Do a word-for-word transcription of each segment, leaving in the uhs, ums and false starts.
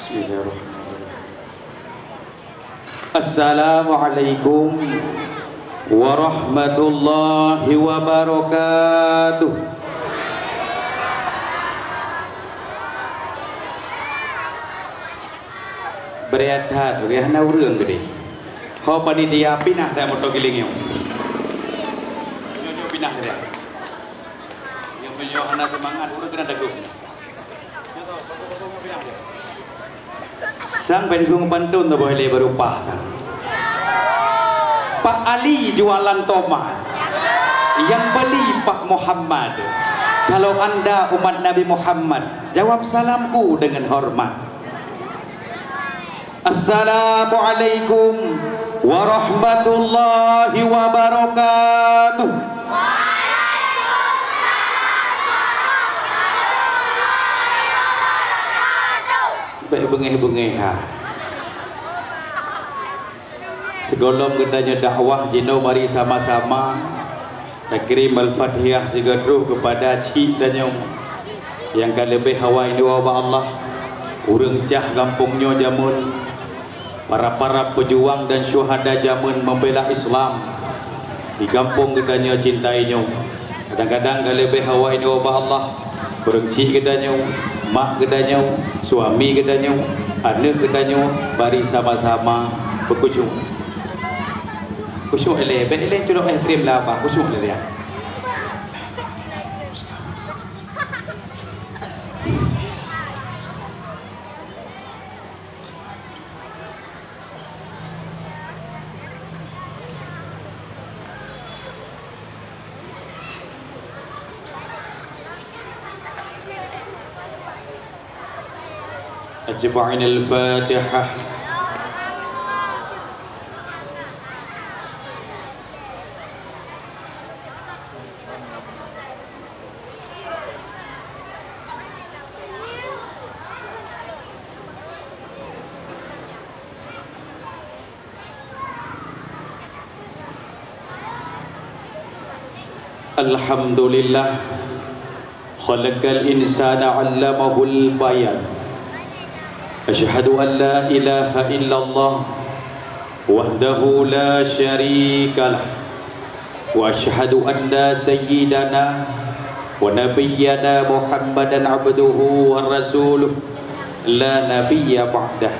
Bismillahirrahmanirrahim. Assalamualaikum warahmatullahi wabarakatuh. Beureuhat that, hana ureuëng keudeh. Ho panitia, pinah that moto giléng nyoe. Nyoe, nyoe pinah that. Nyoe, nyoe hana seumangat, ureuëng keunan dagoe. Sang bèk ngon pantôn, taboh lé baru paih sang. Pak Ali jualan tomat, yang beli Pak Muhammad. Kalau anda umat Nabi Muhammad, jawab salamku dengan hormat. Assalamualaikum warahmatullahi wabarakatuh. Bèk beungéh-beungéh ha. Sigohlom geutanyoe dakwah jinoe, mari sama-sama takrim Al-Fatihah sigoe troh keupada chik tanyoe nyang ka leubeh hawa ineuk ubak Allah, ureuëng cah gampông nyoe jameun, para-para peujuang dan syuhada jameun membela Islam di gampông geutanyoe cintai nyoe. Kadang-kadang ka leubeh hawa ineuk ubak Allah, ureuëng chik geutanyoe, mak geutanyoe, suami geutanyoe, aneuëk geutanyoe, mari sama-sama beukhusyuk. Khusyuk ilèe, bèk ilèe culok es krim lah, bah, khusyuk ilèe. أجمعين الفاتحة. Alhamdulillah. Khalaqal insana 'allamahul bayan. Asyhadu an la ilaha illallah wahdahu la syarikalah. Wa asyhadu anna sayyidana wa nabiyyana Muhammadan abduhu wa rasuluh, la nabiyya ba'dah.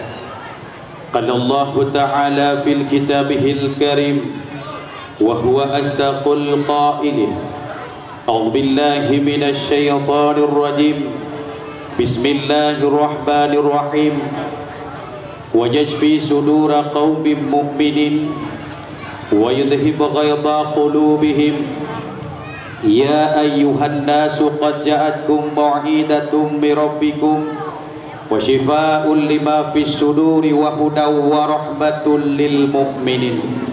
Qala Allahu ta'ala fil kitabihil karim, wa huwa asdaqul qailin. A'udzu billahi minasy syaithanir rajim. Bismillahirrahmanirrahim. Wa yashfi sudura qaumin mu'minin, wa yudhhib ghaidha qulubihim. Ya ayyuhan nasu qad ja'atkum mau'izatun mir rabbikum wa syifaa'un lima fis suduri wa hudan wa rahmatul lil mu'minin.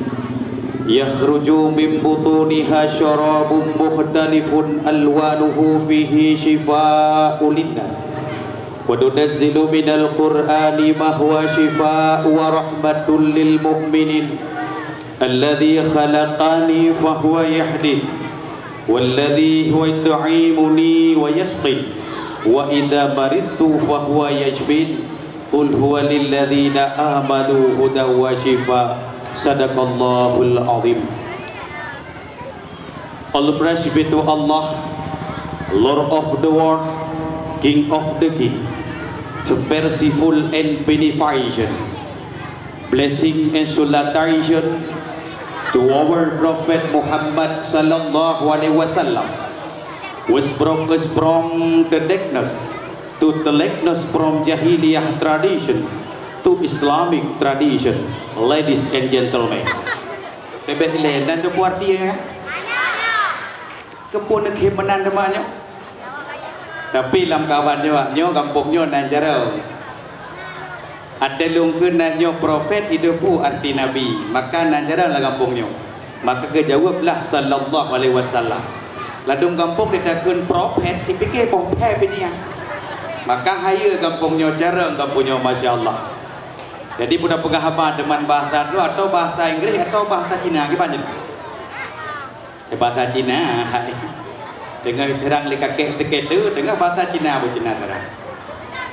Yakhruju min butuniha syarabun mukhtalifun alwanuhu fihi syifaa'un linnas. Wa nunazzilu minal qur'ani ma huwa syifaa'un wa rahmatul lil mu'minin. Alladzi khalaqani fahuwa yahdin. Walladzi huwa yut'imuni wa yasqin. Wa idza maridtu fahuwa yashfin. Qul huwa lilladzina amanu hudan wa syifa. Sadaqallahul azim. All praise be to Allah, Lord of the world, King of the king, the merciful and beneficent. Blessing and salutation to our Prophet Muhammad sallallahu alaihi wasallam, was brought us from the darkness to the likeness, from jahiliyah tradition to Islamic tradition, ladies and gentlemen. Teubiet ilèe, nan teupeue arti nyan? Keupeue neukheun meunan teuma nyoe? Tapi lam kawan nyoe, nyoe gampông nyoe nan carông. Até lôn kheun nan nyoe profet, i teupeue arti nabi, maka nan carông lam gampông nyoe. Maka geujaweueb lah sallallahu alaihi wasallam. Ladôm gampông teutakheun profet, ipike boh phé pih nyan. Maka hayeue gampông nyoe, carông gampông nyoe, masya Allah. Jadi, peue tapeugah haba deungon bahasa droe, atau bahasa Inggris, atau bahasa Cina, kiban jih? Eh, bahasa Cina, hai. Teungoh serang lé kakek sikeudeu, teungoh bahasa Cina, bu Cina serang.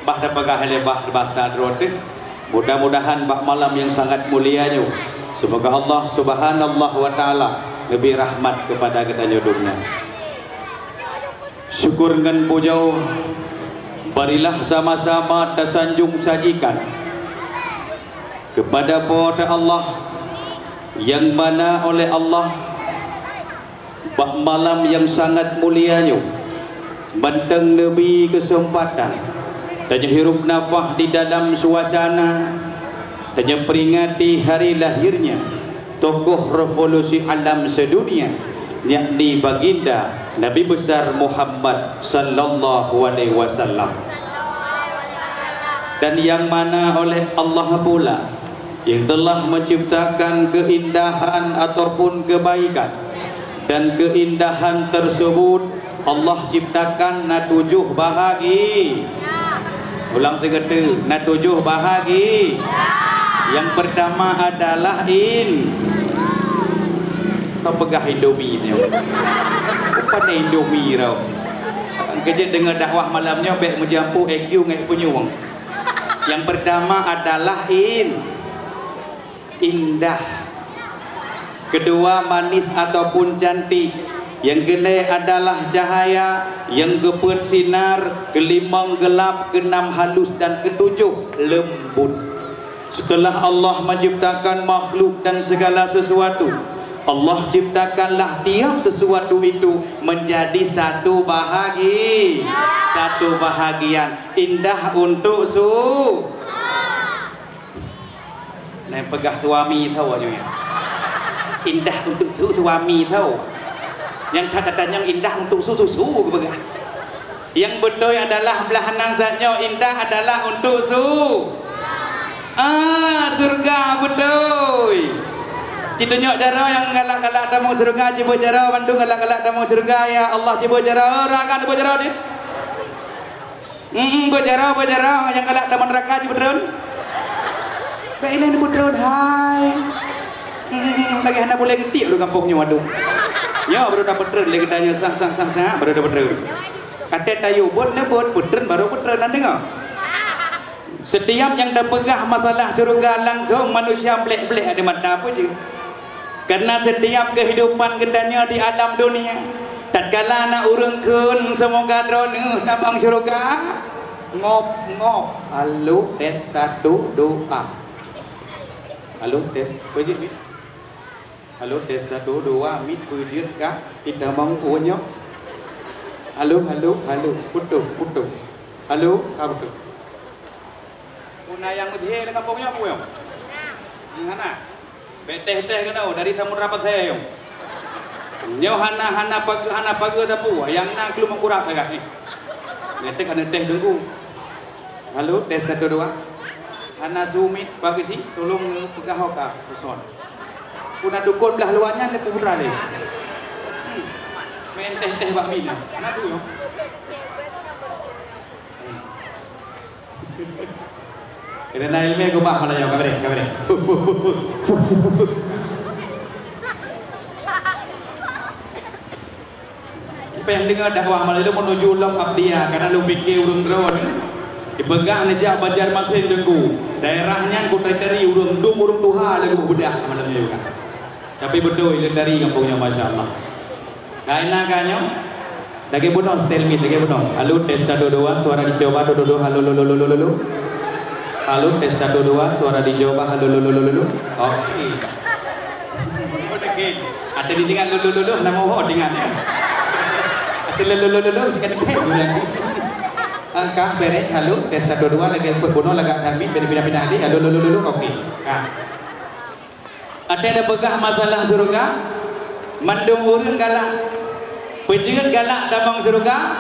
Bah tapeugah lé bah basa droe teuh. Mudah-mudahan bak malam nyang sangat mulia nyoe, seumoga Allah Subhanahu wa Taala leubeh rahmat keupada geutanyoe dumna. Syukur ngon pujoe marilah sama-sama tasanjong sajikan keupada Po teu Allah, nyang mana oleh Allah bak malam nyang sangat mulia nyoe, mantong neubri keuseumpatan tanyoe hirup nafah di dalam suasana tanyoe peuringati hari lahirnya tokoh revolusi alam sedunia, yakni Baginda Nabi Besar Muhammad sallallahu alaihi wasallam. Dan nyang mana oleh Allah pula yang telah menciptakan keindahan ataupun kebaikan, dan keindahan tersebut Allah ciptakan na tujoh bahagi. Ulang sigoe teuk, na tujoh bahagi. Yang pertama adalah in-, kau peugah Indomie nyoe. Pane Indomie tau. Keujeuet deungoe dakwah malam nyoe bèk meujampu I Q ngon punyueng. Yang pertama adalah in-, indah. Kedua manis ataupun cantik. Yang keulhèe adalah cahaya, yang keupeuet sinar, keulimong gelap, keunam halus, dan keutujoh leumbut. Setelah Allah menciptakan makhluk dan segala sesuatu, Allah ciptakanlah tiap sesuatu itu menjadi satu bahagi, satu bahagian indah untuk su-, Nyan peugah suami tho nyoe. Indah untuk su-, suami tho. Nyang that tatanyong indah untuk su-, susu geupeugah. Nyang beutôi adalah blah nan sajoe indah adalah untuk su-, ah, syurga beutôi. Ci tunyok jaroe nyang galak-galak tamong syurga, ci beuet jaroe bandum galak-galak tamong syurga, ya Allah, ci beuet jaroe, rakan beuet jaroe cit. Mm, beuet jaroe, beuet jaroe, nyang galak tamong neuraka ci beutreun. Bèk ilèe beuet treun, hai. Mm, lagèe hana boleh geutik ureueng gampông nyoe, aduh. Nyoe baru dapat treun lé geutanyoe, sang, sang, sang, sang, baru dapat treun. Até tayue beuet neubeuet, beutreun baru beutreun, na deungoe. Setiap nyang tapeugah masalah syeuruga langsong manusia blek-blek di mata, peue jeuet? Karena setiap kehidupan geutanyoe di alam dunia, tatkala na ureueng kheun, "Seumoga droeneuh tamong syeuruga," ngop-ngop, halo, tes, satu, dua. Halo, tes, peue jeuet, Mit? Halo, tes, satu, dua, Mit, peue jeuet kah? Itamong unyok. Halo, halo, halo, putôh, putôh. Halo, ka putôh. Peue na nyang meusihe lam gampông nyoe, peue nyoe? Hmm, hana. Bèk teh-teh keunoe dari Samudra Pasè nyoe. Nyoe hana, hana page-, hana pageue sapeue, nyang na keuleumah kurab sagai nyoe. Nyan teh ka neuteh teungku. Halo, tes satu dua. Hana su Mit pageue si, tolong neupeugah ho ka peue son. Peue na dukon blah luwa nyan lé peue putra lé. Hmm. Main teh-teh bak Mit nyan. Hana su nyoe. Hmm. Keureuna ileumèe keubah malam nyoe, ka beureh, ka beureh. Pèng deungoe dakwah malam nyoe meuneuju lom Abdya, karena lôn pike ureueng droeneuh. Dipeugah neujak Banjarmasin teungku. Daerah nyan kuteuritari ureueng dum ureueng tuha lagèe beudak malam nyoe juga. Tapi beutôi leundari gampông nyoe, masya Allah. Ka inan ka nyoe. Lagèe bunoe style Mit, lagèe bunoe. Halo, tes satu dua, suara dicoba, dua dua dua, halo, lo, lo, lo, lo, lo. Halo, tes satu dua, suara dicoba, halo, lo, lo, lo, lo, lo. Oke. Oke. Ada didengar, lo, lo, lo, lo, nama ho dengar ya. Ada lo, lo, lo, lo, lo, sekian dekat, dua lagi. Ah, kah, beres, halo, tes satu dua, lagèe bunoe lagak kami, pindah-pindah lagi, halo, lo, lo, lo, lo, oke. Kah. Até tapeugah masalah syeuruga, mandum ureueng galak. Peue jeuet galak tamong syeuruga?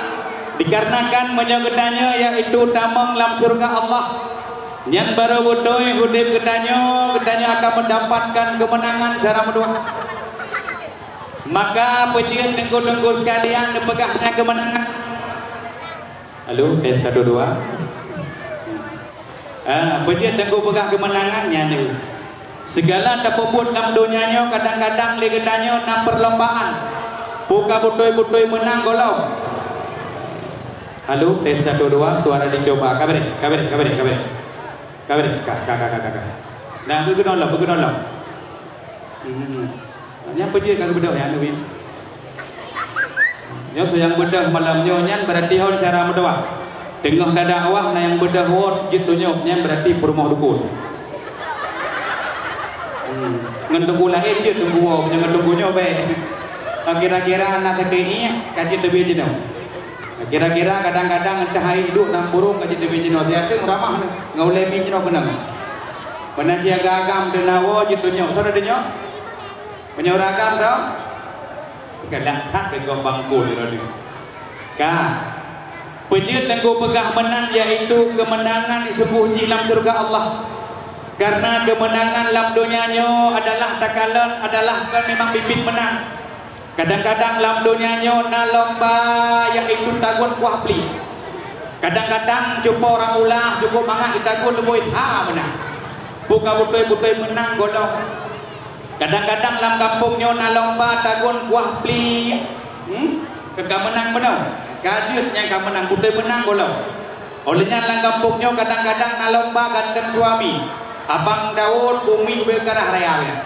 Dikarenakan meunyoe geutanyoe yaitu tamong lam syeuruga Allah, nyan barô beutôi udép geutanyoe, geutanyoe akan meudapatkan keumeunangan syara meutuah. Maka peue jeuet teungku-teungku sekalian neupeugah nyan keumeunangan? Halo, tes satu dua. Ah, peue jeuet teungku peugah keumeunangan nyan nyoe. Sigala tapeubuet lam donya nyoe kadang-kadang lé geutanyoe na peulombaan. Peue ka beutôi-beutôi meunang gohlom. Halo, tes satu dua, suara dicoba. Ka bri, ka bri, ka bri, ka bri. Ka bri, ka, ka, ka, ka, ka, ka. Nah, beukeunong lom, beukeunong lom. Hmm. Nyan peue jeuet ka geubeudôh nyan, Win? Nyoe soe nyang beudôh malam nyoe nyan berarti hon syara meutuwah. Teungoh na dakwah na nyang beudôh wot jeuet donya nyan berarti peurumoh dukun. Hmm. Ngon teungku laén jeuet teungku woe, meunyoe ngon teungku nyoe bèk. Kira-kira na sakét iék ka jeuet teubiet jinoe. Kira-kira kadang-kadang entah hai duek lam burông ka jeuet teubiet jinoe. Siat teuk ramah nyoe ngon ulèe miet jinoe keunong. Meunan siaga agam deungon woe jeuet donya. Soe deungon? Meunyoe ureueng agam tau? Galak that bak gob bangkôn droeneuh. Ka. Peue jeuet teungku peugah meunan, yaitu keumeunangan sunggoh jih lam syeuruga Allah. Kareuna keumeunangan lam donya nyoe adalah takalon adalah kon memang biet-biet meunang. Kadang-kadang lam donya nyoe na lomba, yaitu tagun kuah pli. Kadang-kadang cupo ramula cukup mangat jitagun leubeh that meunang. Buka beutôi-beutôi meunang gohlom. Kadang-kadang lam gampông nyoe na lomba tagun kuah pli. Hmm? Keu ka meunang bunoe. Ka jeuet nyang ka meunang, beutôi meunang gohlom. Óh lheueh nyan lam gampông nyoe kadang-kadang na lomba ganteng suami. Abang Daud, Umi ubé karah raya nyan.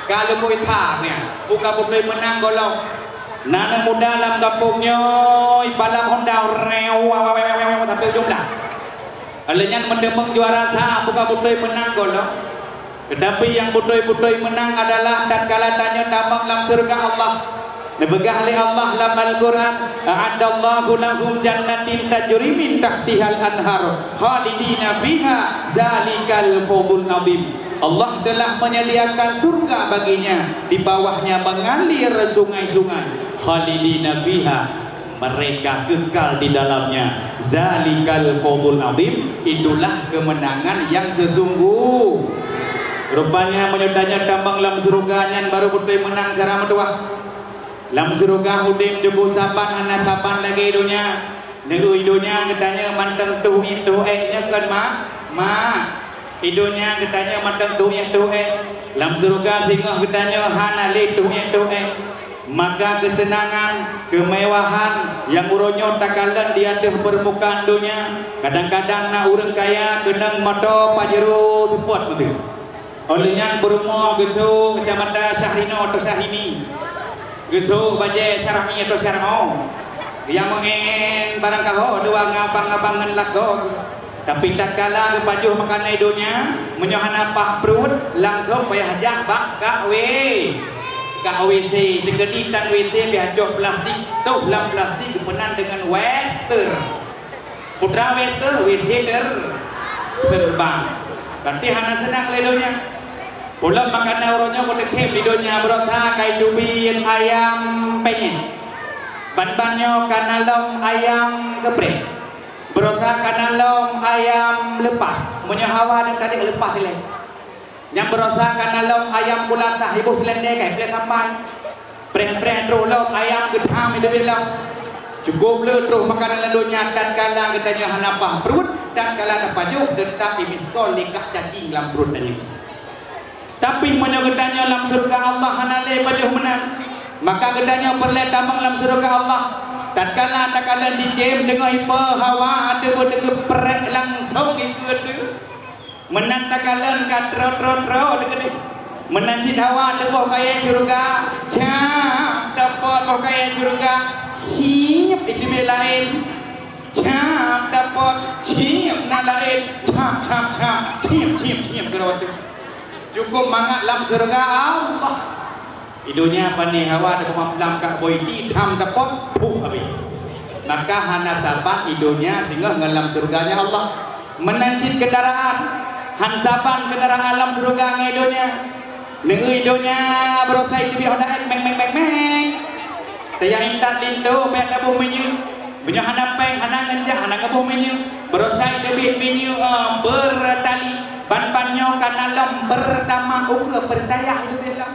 Ka leubeh that nyan. Buka beutôi meunang gohlom. Na aneuk muda lam gampông nyoe balap Honda, rew, wa, wa, wa, wa, wa, sampai ujong blang. Óh lheueh nyan meudeumeung juara sa, buka beutôi meunang gohlom. Teutapi nyang beutôi-beutôi meunang adalah tatkala tanyoe tamong lam syeuruga Allah. Neupeugah lé Allah lam Al-Qur'an, "A'addallahu lahum jannatin tajri min tahtihal anhar, khalidina fiha, zalikal fawzul azim." Allah telah menyediakan surga baginya, di bawahnya mengalir sungai-sungai. Khalidina fiha, mereka kekal di dalamnya. Zalikal fawzul azim, itulah kemenangan yang sesungguh. Rupanya meunyoe tanyoe tamong lam syeuruga nyan baru beutôi meunang cara meutuwah. Lam syeuruga udeb cukup saban, hana saban lagèe donya. Neu-eu i donya geutanyoe mantong tuh iék tuh ék nyoe kon, Mak? Mak. I donya geutanyoe mantong tuh iék tuh ék. Lam syeuruga singoh geutanyoe hana lé tuh iék tuh ék. Maka keuseunangan, keumewahan nyang uroe nyoe takalon di ateueh peurmukaan donya, kadang-kadang na ureueng kaya keunong moto Pajero Sport meuseue. Óh lheueh nyan peurumoh geusok kacamata Syahrino atau Syahrini, geusok bajèe Syarmi atau Syarmo, nyang meu'en barang kaho dua ngabang-ngabang ngon lakoe. Tapi tatkala geupajoh makanan i donya, meunyoe hana paih pruet, langsong payah jak bak ka W, ka W C. Teukeudi tan W C payah cok plastik, toh lam plastik geupeunan deungon wester. Putra wester, W C ter-, terbang. Berarti hana seunang lé donya. Peue lom makanan uroe nyoe keu teukhém di donya, beurosa ka iteubiet ayam penyet. Ban-ban nyoe ka na lom ayam geupreh. Beurosa ka na lom ayam leupas. Meunyoe hawa dan tadi leupas ilèe. Nyang beurosa ka na lom ayam kulasah, iboh seulendé kai pleh sampai. Preh-preh troh lom ayam geutham iteubiet lom. Cukup le troh makanan lam donya tatkala geutanyoe hana paih pruet, tatkala tapajoh teutap imiskol likak cacing lam pruet tanyoe. Tapi meunyoe geutanyoe lam syeuruga Allah hana lé pajoh meunan, maka geutanyoe peureulèe tamong lam syeuruga Allah. Tatkala takalon cicém deungon ié hawa ateueh beudeungon prek langsong ikeue ateueh. Meunan takalon ka tro-tro-tro teukeudeh. Meunan cit hawa teuboh kayèe syeuruga, cap dapot boh kayèe syeuruga, siep iteubiet laén. Cap dapot, ciep na laén, cap, cap, cap, ciep, ciep, ciep, keudroe teuh. Cukup mangat lam syeuruga Allah. I donya pané hawa teupeumam lam kak boh iti, tham dapot, phuh, abéh. Maka hana saban i donya singoh ngon lam syeuruga nyan Allah. Meunan cit keundaraan, han saban keundaraan lam syeuruga ngon i donya. Neu-eu i donya beurosa iteubiet Honda X, meng, meng, meng, meng. Tayang intat linto, bèk taboh minyeuk. Meunyoe hana péng, hana ngeunjak, hana geuboh minyeuk. Beurosa iteubiet minyeuk, eh, beurtali. Ban-ban nyoe ka na lom beurtama ukeue peurtayah iteubiet lom.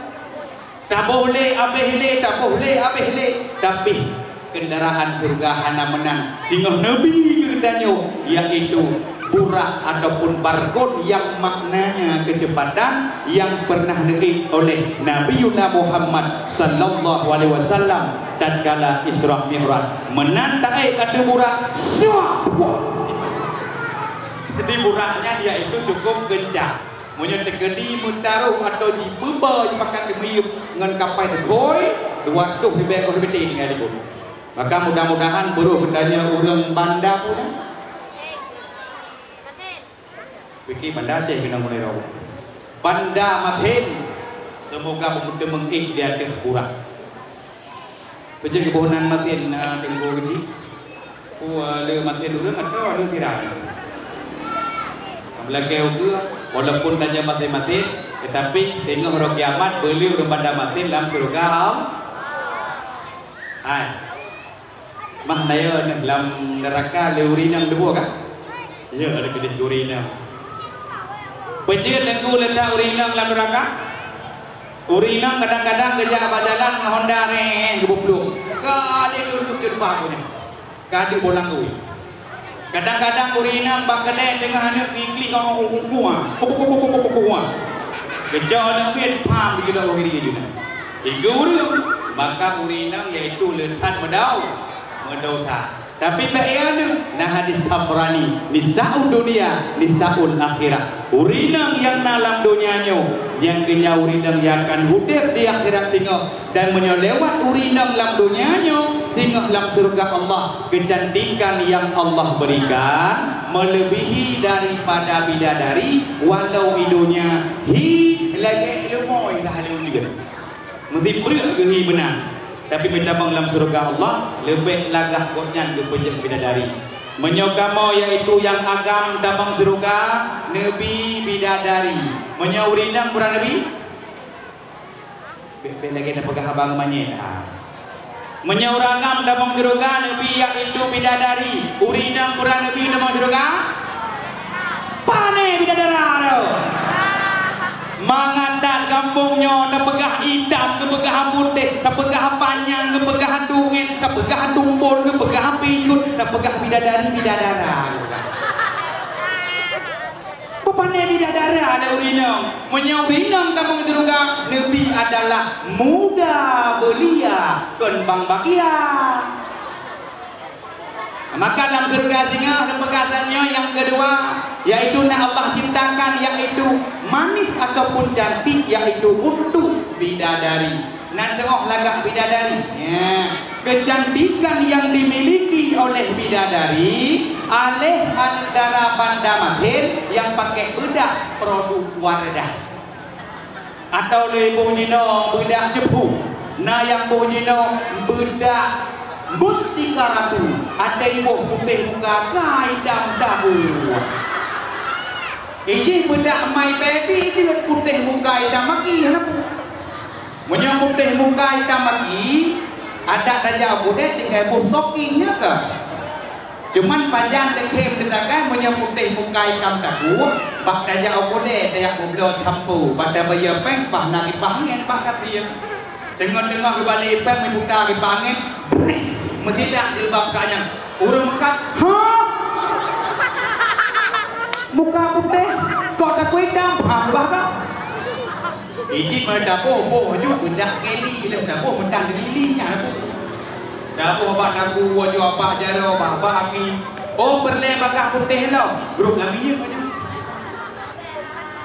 Taboh lé, abéh lé, taboh lé, abéh lé. Tapi keundaraan syeuruga hana meunan. Singoh neubi keu geutanyoe, yaitu Burak ataupun barkon yang maknanya kecepatan yang pernah diék oleh Nabi Yuna Muhammad sallallahu alaihi wasallam tatkala Isra Mi'raj. Meunan taék ateueh burak, syuah, puah. Jadi buraknya dia itu cukup kencang. Meunyoe teukeudi meutaroh atau jibeuba jipakat keumeuyeueb ngon kapai teukhôi, dua ratus ribèe goh ribèe tinggai di bumoe. Maka mudah-mudahan beurôh geutanyoe ureueng Banda punya. Pike Banda Aceh keunan mulai rôh. Banda Masin, seumoga beumeuteumèe ék di ateueh burak. Peue jeuet geuboh nan masin, eh, Teungku Geuchik? Peue, eh, le masin ureueng atawa le sira? Meulakèe ukeue, walaupun tajak masin-masin, teutapi teungoh uroe kiamat beuleueh ureueng Banda Masin lam syeuruga Allah. Hai. Mah na yo lam neuraka le ureueng inong teuboh kah? Ya, ada keudeh ureueng inong. Peue jeuet Teungku le that ureueng inong lam neuraka? Ureueng inong kadang-kadang geujak bak jalan ngon honda reng geuplueng. Ka lheueh lheueh jilbab geuh nyan. Ka deuh boh langsôi. Kadang-kadang ureueng inong bak keudè teungoh aneuk geuklik ngon kuah. Kuah. Geucok aneuk miet, pam, geucok ureueng inong. Igo ureueng, maka ureueng inong yaitu le that meudau-, meudausa. Tapi bak ié nyoe, na hadis Tabrani, "Nisa'ud dunya, nisa'ul akhirah." Ureueng inong nyang na lam donya nyoe, nyang keu nyan ureueng inong nyang akan udép di akhirat singoh. Dan meunyoe lewat ureueng inong lam donya nyoe, singoh lam syeuruga Allah, keucantikan nyang Allah berikan melebihi daripada bidadari, walau i donya hi lagèe leumoi dah lé ujeuen. Meusipreuk geuhi meunan, tapi meutabang lam syeuruga Allah leubeh lagak gobnyan geupeujeuet bidadari. Meunyoe kamoe yaitu nyang agam tabang syeuruga, neubi bidadari. Meunyoe ureueng inong peue neubi? Bèk, bèk lagèe tapeugah haba ngon manyét. Ha. Meunyoe ureueng agam tabang syeuruga neubi yaitu bidadari, ureueng inong peue neubi tabang syeuruga? Pané bidadara tu. Mangat that gampông nyoe tapeugah itam, geupeugah putéh, tapeugah panyang, geupeugah dungét, tapeugah tumbon, geupeugah picut, tapeugah bidadari, bidadara. Beupané bidadara lé ureueng inong. Meunyoe ureueng inong tamong syeuruga, neubi adalah muda belia, keumbang bagia. Maka lam syeuruga singoh, lam peugah nyoe nyang keudua, yaitu na Allah ciptakan, yaitu manis ataupun cantik, yaitu untuk bidadari. Nan teungoh lagak bidadari. Ya. Kecantikan yang dimiliki oleh bidadari, oleh aneuk dara Banda Masin nyang pakai beudak produk Wardah. Atau lé boh jinoe beudak ceuphu. Na nyang boh jinoe beudak Mustika Ratu. Ada boh putéh muka ka itam dabu. Ijih beudak My Baby jeuet putéh muka itam maki, hana peue. Meunyoe putéh muka itam maki, adak tajak u keudè tinggai boh stoking, nyan ka. Cuman pajan deuh khem deungon tagai meunyoe putéh muka itam takue, bak tajak u keudè tajak meubloe sampo, bak tabayeue péng, bah na kipaih angén bak kasie. Teungoh-teungoh geubalek péng meuputa kipaih angén, breh, meusidak jilbab keu nyan. Ureueng meukat, "Hah? Muka putéh, kok takue itam?" Paham bah ka? Ijih meudaboh, boh ju beudak Kelly lom daboh meutan Lily nyan. Daboh bak daku, aju bak jaroe, bak, bak aki. Oh, peureulèe bagah putéh lom. Grup lam minyeuk aju.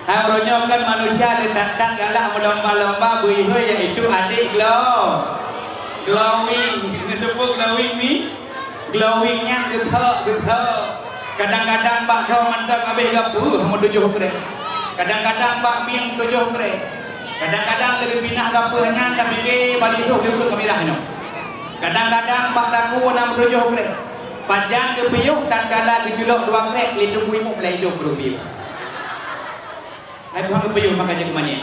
Hai uroe nyoe kan manusia le that-that galak meulomba-lomba beuihôi, yaitu adek glow-, glowing. Neuteupeue glowing ni? Glowing nyan geuthok, geuthok. Kadang-kadang bak dhoe mantong habéh gapeuh meutujoh krek. Kadang-kadang bak mieng tujoh krek. Kadang-kadang lagèe pinah gapeuh nyan tapike bali soh di ureueng kamirah nyoe. Kadang-kadang bak daku na meutujoh krek. Pajan geupiôh tatkala geuculok dua krek lé teungku imeum lam idông brôk biôh. Hai Tuhan geupiôh maka jeuet keumanyét.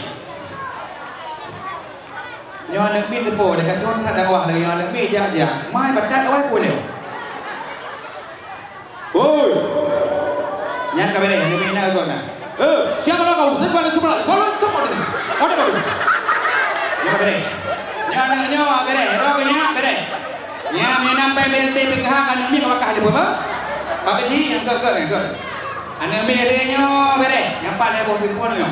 Nyoe aneuk miet teupo, dah kacon that dakwah lagèe nyoe aneuk miet jak-jak. Mai batat awai puléh. Woi! Nyan ka beréh, aneuk miet na geuh na. Eh, siapa nak kau? Saya pada sebelah. Sebelah, stop this. What about this? Nyan ka beréh. Nyan aneuk nyoe beréh. Roh keu nyan beréh. Nyan mina pai B L T P K H ka aneuk miet ka bakah di peue? Pak Keuchik, yang ke, ke, ke. Aneuk miet nyoe bereh, nyang pat lhèe boh telepon nyoe.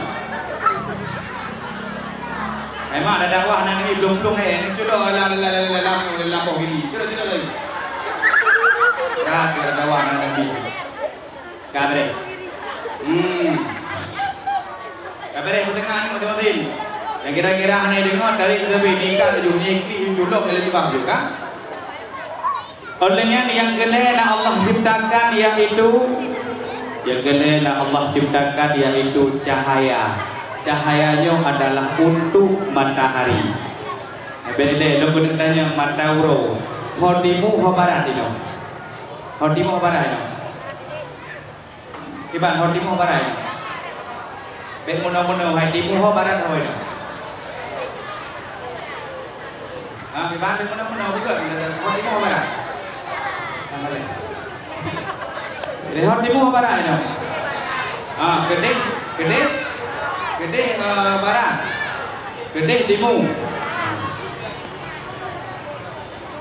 Memang ada dakwah aneuk miet blong-blong hai, ni cudok lam, lam, lam, lam, lam boh gini. Cudok, cudok lagi. Ka, ka ada dakwah aneuk miet. Ka bereh. Hmm. Ka bereh peudeungoe aneuk teuma bin. Nyang kira-kira hana deungoe, tarék teubiet, ningkat laju, nyeuklik, culok laju bak juga. Oleh nyan nyang keulhèe na Allah ciptakan, yaitu, nyang keulhèe na Allah ciptakan, yaitu cahaya. Cahaya nyoe adalah untuk matahari. Beda lé, lôn keuneuk tanya mata uroe. Ho timu, ho barat inoe? Ho timu, ho barat inoe? Kiban, ho timu ho barat? Bèk meunoe-meunoe, hai timu ho barat ho nyoe? Ha, kiban, bèk meunoe-meunoe, beugöt, ho timu ho barat? Ha, boleh. Jadi, ho timu ho barat nyoe? Ha, keudeh, keudeh, keudeh, eh, barat. Keudeh timu.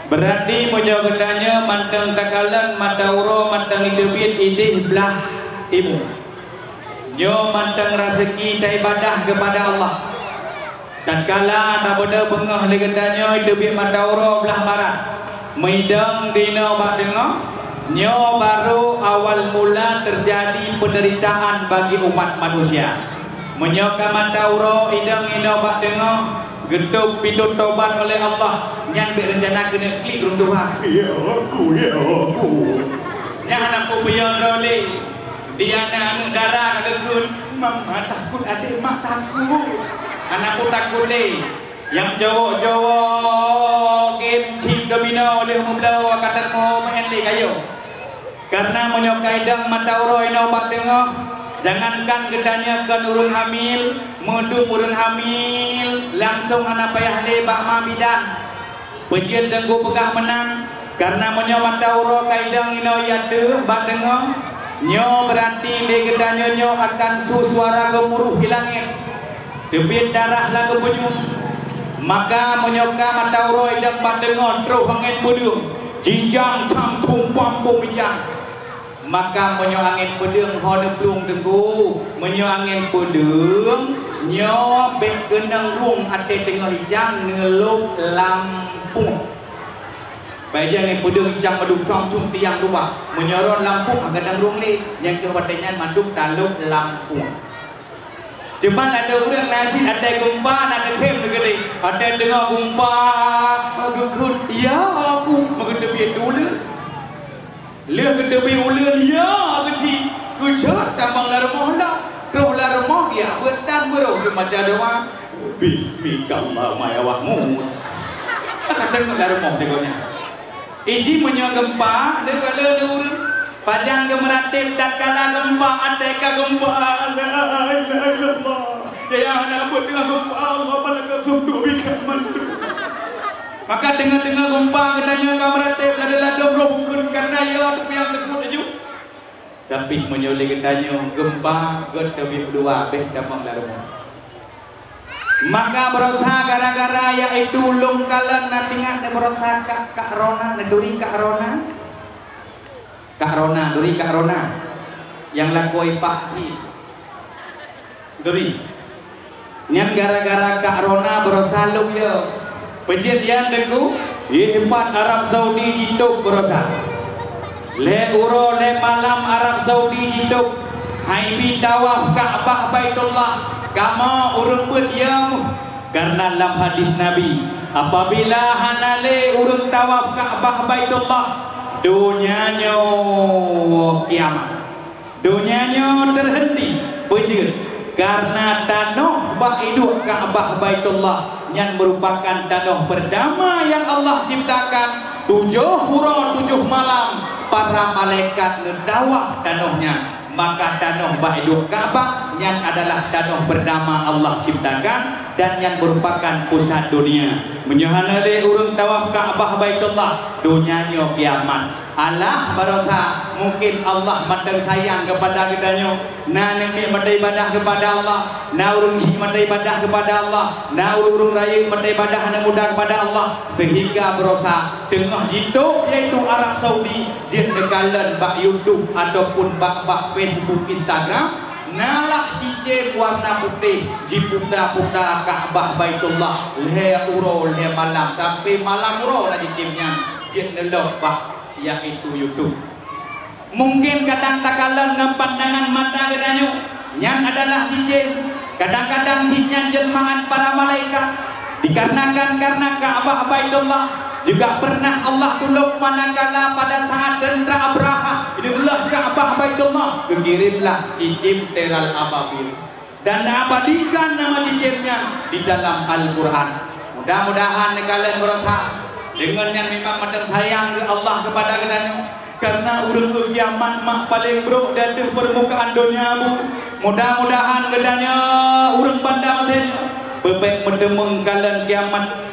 Berarti meunyoe geutanyoe mantong takalon mata uroe mantong iteubiet ideh blah timu. Nyoe mantong raseuki taibadah keupada Allah. Tatkala tabeudôh beungoh lé geutanyoe iteubiet mata uroe blah barat, meudong di inoe bak teungoh, nyoe barô awal mula teujadi peundeuritaan bagi umat manusia. Meunyoe ka mata uroe idong inoe bak teungoh, geutôb pintoe tobat oleh Allah, nyan bèk reuncana keuneuk klik ureueng tuha. Ya aku, ya aku. Nyan hana peue-peue droe lé. Di aneuk-aneuk dara ka geukheun, "Mama takut, adek mak takut." Hana peue takot lé. Nyang cowok-cowok game cit domino lheueh meubloe ka teungoh meu'en lé kayô. Kareuna meunyoe ka idong mata uroe inoe bak teungoh, jangankan geutanyoe kon ureueng hamil, meudum ureueng hamil langsong hana payah lé bak ma bidan. Peue jeuet Teungku peugah meunan? Kareuna meunyoe mata uroe ka idong inoe ateueh bak teungoh, nyoe beurati lé geutanyoe nyoe akan su suara geumuruh di langét. Teubiet darah lam geupunyueng. Maka meunyoe ka mata uroe idong bak teungoh troh angén peudeueng, jijang cang tumpang bom bijang. Maka meunyoe angén peudeueng ho neuplueng Teungku, meunyoe angén peudeueng, nyoe bèk keunong rueng até teungoh ijang neulôb lampôh. Bèk jih angén peudeueng ijang mandum cong-cong tiang luwa. Meunyoe rhot lampôh, hana keunong rueng lé, nyang keuh watèe nyan mandum talôb lampôh. Cuma ladôm ureueng na cit até geumpa na teukhém neugeudeh. Até teungoh geumpa, geukheun, "Ya aku," meugeuteubiet uleuen. Lheueh geuteubiet uleuen, "Ya aku cit," geucot tamong lam rumoh lom. Troh lam rumoh, geujak beuet tan beurôh geumaca doa, "Bismikallahumma ya Mahmud." Ka deungon lam rumoh deungon nyan. Iji meunyoe geumpa, neukalon ureueng. Pajan geumeuratéb tatkala geumpa, até ka geumpa. La ilaha illallah. Ya, na buet deungon geumpa, Allah malaikat suntuk bikak mandum. Maka deungon-deungon geumpa geutanyoe ka meuratéb ladôm-ladôm roh bukon kana ya teupiyang teukot laju. Tapi meunyoe lé geutanyoe geumpa, gèt teubiet dua, bèk tamong lam rumoh. Maka baroesa gara-gara yaitu lôn kalon na teuingat lé baroesa Kak, Kak Rona, neuturi Kak Rona? Kak Rona, turi Kak Rona. Nyang lakoe Pak Zin. Turi. Nyan gara-gara Kak Rona baroesa lôn yo. Peue jeuet nyan Teungku? Yeh pat Arab Saudi jitôb baroesa. Lhèe uroe lhèe malam Arab Saudi jitôb. Hai bi tawaf Ka'bah Baitullah. Kamoe ureueng peuet yo. Karena lam hadis Nabi, apabila hana lé ureueng tawaf Ka'bah Baitullah, donya nyoe kiamat. Donya nyoe teuhenti, peue jeuet? Karena tanoh bak iduek Ka'bah Baitullah nyan merupakan tanoh perdama nyang Allah ciptakan. Tujoh uroe tujoh malam para malaikat neutawaf tanoh nyan, maka tanoh bak iduek Ka'bah Nyan adalah tanoh pertama Allah ciptakan dan nyan merupakan pusat dunia. Meunyoe hana lé ureuëng tawaf Ka'bah Baitullah, donya nyoe kiamat. Alah barosa, mungkin Allah mantong sayang kepada geutanyoe. Na aneuk miet mantong ibadah kepada Allah, na ureuëng syiek mantong ibadah kepada Allah, na ureuëng-ureuëng rayeuk mantong ibadah aneuk muda kepada Allah, sehingga barosa teungoh jitôb, yaitu Arab Saudi, jeuet neukalon bak YouTube ataupun bak, bak Facebook, Instagram, na lah cicém warna putéh jiputa-puta Ka'bah Baitullah lhée uroe lhée malam, sampai malam uroe na cicém nyan jeuet neulok bak, yaitu YouTube. Mungkin kadang takalon ngon pandangan mata geutanyoe, nyan adalah cicém. Kadang-kadang cit nyan jelmaan para malaikat. Dikarenakan karena Ka'bah Baitullah, juga pernah Allah tulông manakala pada saat tentara Abrahah ireuleuh Ka'bah Baitullah, geukirémlah cicém teral ababil. Dan neuabadikan nama cicém nyan di dalam Al-Quran. Mudah-mudahan neukalon barosa. Deungon nyan memang mantong sayang keu Allah kepada geutanyoe. Karena ureuëng kiamat mak paleng brok di ateueh permukaan donya, Bu. Mudah-mudahan geutanyoe ureuëng Banda Mesir beubek meuteumeung kalon kiamat.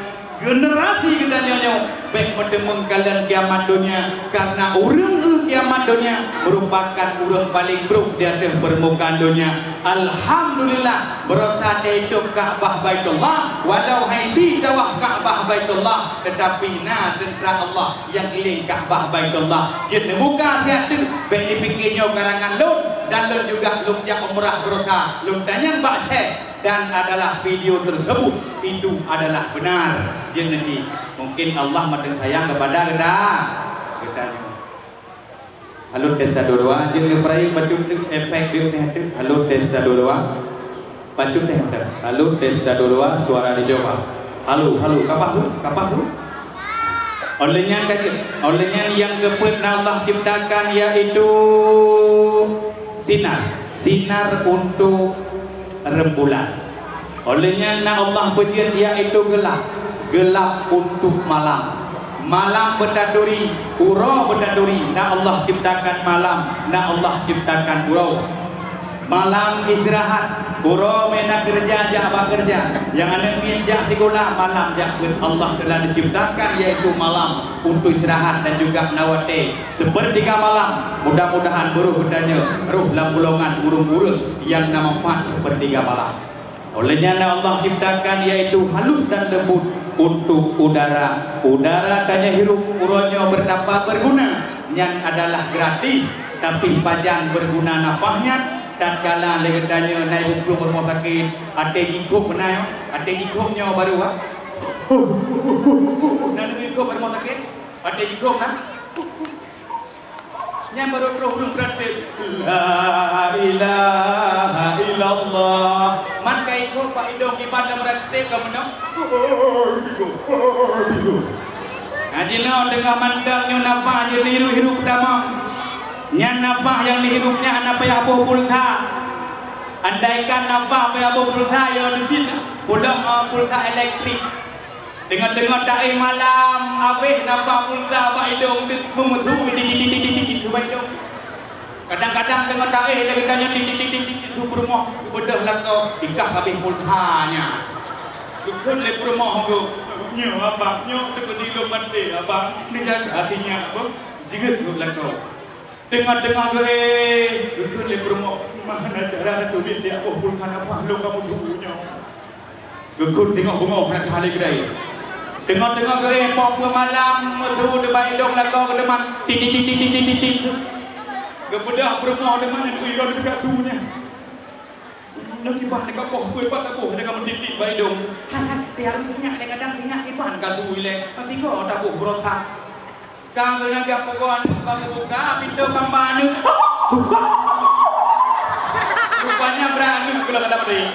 Generasi geutanyoe nyoe bék meuteumeung kalon kiamat donya, karena ureuëng kiamat donya merupakan ureuëng paleng brok di ateueh permukaan donya. Alhamdulillah, barosa teuhidup Ka'bah Baitullah, walau haibi tawaf Ka'bah Baitullah, tetapi na tentara Allah nyang keliling Ka'bah Baitullah. Jeuet neubuka siat teuk, bék neupiké nyoe karangan lôn, dan lôn juga lôn jak umrah barosa, lôn tanyong bak syekh. Dan adalah video tersebut itu adalah benar. Jeuet neuji. Mungkin Allah mantong sayang kepada geuta, geutanyoe. Halo, tes satu dua. Jeuet neupeurayeuk bacut teuk efek biuk teuh teuk. Halo, tes satu dua. Bacut teuh teuk. Halo, tes satu dua. Suara dicoba. Halo, halo. Kapah su? Kapah su? Oleh nyan ka jeuet. Oleh nyan nyang keupeuet na Allah ciptakan yaitu sinar. Sinar untuk rembulan. Oleh nyan na Allah peujeuet yaitu gelap, gelap untuk malam. Malam beutaturi, uroe beutaturi, na Allah ciptakan malam, na Allah ciptakan uroe. Malam istirahat, uroe meunan keureuja jak bak keureuja, nyang aneuk miet jak sikula, malam jak beuet. Allah telah diciptakan yaitu malam untuk istirahat dan juga na watée sepertiga malam. Mudah-mudahan beuroh geutanyoe roh lam golongan ureuëng-ureuëng nyang na manfaat sepertiga malam. Oleh nyan Allah ciptakan yaitu halus dan lembut untuk udara. Udara tanyoe hirup uroe nyoe betapa berguna, nyan adalah gratis, tapi pajan berguna nafah nyan tatkala lé geutanyoe na ibuet plueng rumoh sakét, até jikôb beunai, até jikôb nyoe baru, ha? Na jikôb rumoh sakét, até jikôb na. Nyan baru troh ureuëng beuratéb. La ilaha illallah. Man ka ikôt bak idong iban lam beuratéb ka meunoe. Nah, jinoe teungoh mantong nyoe nafah jeuet neuhirup-hirup tamong. Nyan nafah nyang neuhirup nyan hana payah boh pulsa. Andaikan nafah payah boh pulsa, yo neucit pulang, eh, pulsa elektrik. Teungoh-teungoh taéh malam, abéh nafah pulsa bak idong teuk meumeusu titit-titit bak idong. Kadang-kadang teungoh taéh lagée tanyoe titit-titit su peurumoh geubeudôh lakoe, ikah abéh pulsa nyan. Geukheun lé peurumoh geuh, "Nyoe abang, nyoe teukeudi lôn maté abang, neujaga sinyak beuh, jeuet geuh lakoe." Teungoh-teungoh geuéh, geukheun lé peurumoh, "Meuhana cara neutulét lé aboh pulsa nafah lôn kamoe su nyoe." Geukheun teungoh beungoh hana teuhah lé keudai. Teungoh-teungoh geuéh, poh peuet malam, meusu teubak idong lakoe geuteumpat, titit-titit. Geubeudôh peurumoh teuma nyan, ui, lôn teuka su nyan. Nyoe kiban ka poh peuet pat taboh, hana ka meutitit bak idong. Han, han, tiap sinyak lé kadang sinyak kiban ka su ilée. Sigoe taboh beurosah. Ka geuneuk jak pugoe aneuk bak geubuka pintoe kamba aneuk. Rupanya brat aneuk keulah ka dapet.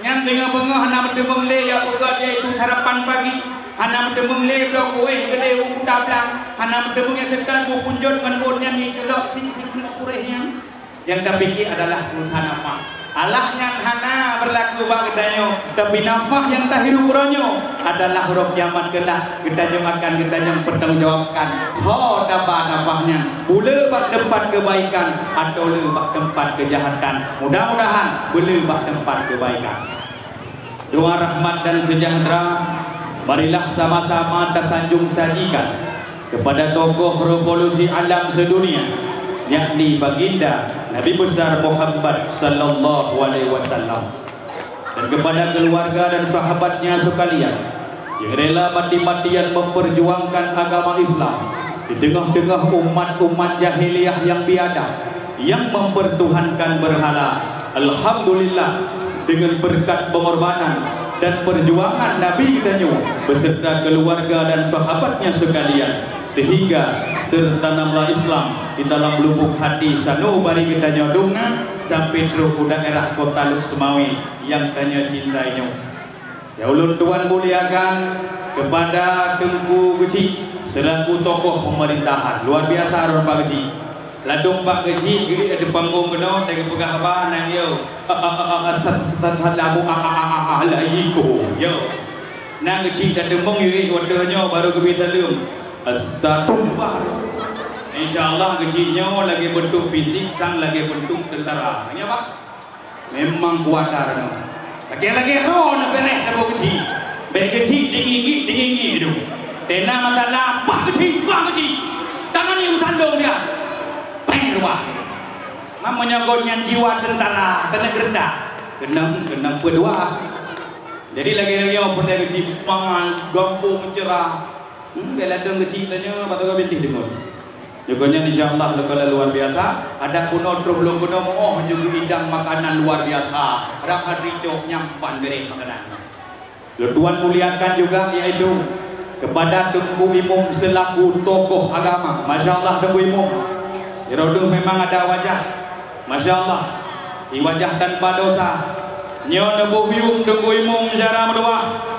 Nyan teungoh beungoh hana meuteumeung lé jak pugoe, yaitu sarapan pagi. Hana meuteumeung lé bloe kueh geudée u kuta blang. Hana meuteumeung jak seutôt bu punjot ngon ôn nyan, iceulok si, si keuneuk kuréh nyan. Nyang tapike adalah pulsa nafah. Allah nyan hana beurlaku bak geutanyoe, tapi nafah nyang tahirup uroe nyoe adalah uroe kiamat keulah geutanyoe akan geutanyoe peutanggung jawabkan. Ho taba nafah nyan, beu le bak teumpat keubaikan atawa le bak teumpat keujahatan. Mudah-mudahan beu le bak teumpat keubaikan. Doa rahmat dan sejahtera, marilah sama-sama tasanjong sajikan kepada tokoh revolusi alam sedunia, yakni Baginda Nabi Besar Muhammad sallallahu alaihi wasallam, dan kepada keluarga dan sahabatnya sekalian yang rela mati-matian memperjuangkan agama Islam di tengah-tengah umat-umat jahiliyah yang biadab, yang mempertuhankan berhala. Alhamdulillah, dengan berkat pengorbanan dan perjuangan Nabi geutanyoe beserta keluarga dan sahabatnya sekalian, sehingga tertanamlah Islam di dalam lubuk hati sanubari geutanyoe dong na sampai trok u daerah Kota Lhokseumawe nyang tanyoe cintai nyoe. Ya, ulôn tuan muliakan kepada Teungku Geuchik selaku tokoh pemerintahan. Luar biasa rot Pak Geuchik. Ladôm Pak Geuchik geuék di panggong keunoe, watèe geupeugah haba nyan, yo. Assalamualaikum. Yo. Nyan Geuchik dak teumeung, yo, watèe nyoe baru geubri saleuem. Assalamualaikum. Insya Allah Geuchik nyoe lagèe beuntuk fisik sang lagèe beuntuk tentara. Nyan, Pak? Memang kuat that nyoe. Lagèe-lagèe roh na beureh teuboh Geuchik. Bèk Geuchik deungi-deungi deungi-deungi tu. Tena mata lam, bah Geuchik, bah Geuchik. Tangan ni urusan dong dia. Peng ruah. Mam meunyoe gobnyan jiwa tentara, keuneuk geuredak. Keunong, keunong peue dua. Jadi lagèe nyoe peureulèe Geuchik seumangat, gampông meuceurah. Hmm, bèk ladôm Geuchik tanyoe, bak toh bintéh deungon. Jukon nyan insya Allah leukola luar biasa. Adak bunoe troh lôn keunoe meu'oh juga idang makanan luar biasa. Rab hadri cok nyang pan beureh makanan. Lôn tuan muliakan juga yaitu kepada Teungku Imum selaku tokoh agama. Masya Allah Teungku Imum. Di droeneuh memang ada wajah. Masya Allah. Di wajah tanpa dosa. Nyoe neuboh yuem Teungku Imum syedara meutuwah.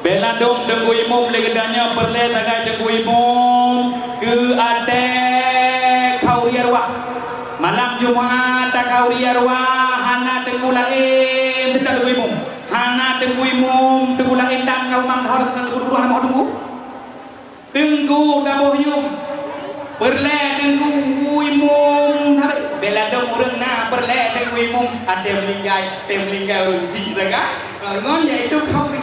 Bèk ladôm Teungku Imum lé geutanyoe peureulèe sagai Teungku Imum keu até khauri arwah. Malam Jumat takhauri arwah hana Teungku laén seutôt Teungku Imum. Hana Teungku Imum, Teungku laén tan ka umang dahor seutôt Teungku, dua nama Teungku. Teungku taboh yuem. Peureulèe Teungku Imum sabe. Bèk ladôm ureueng na peureulèe Teungku Imum, até meuninggai, até meuninggai ureueng chik sagai. Ngon yaitu khauri.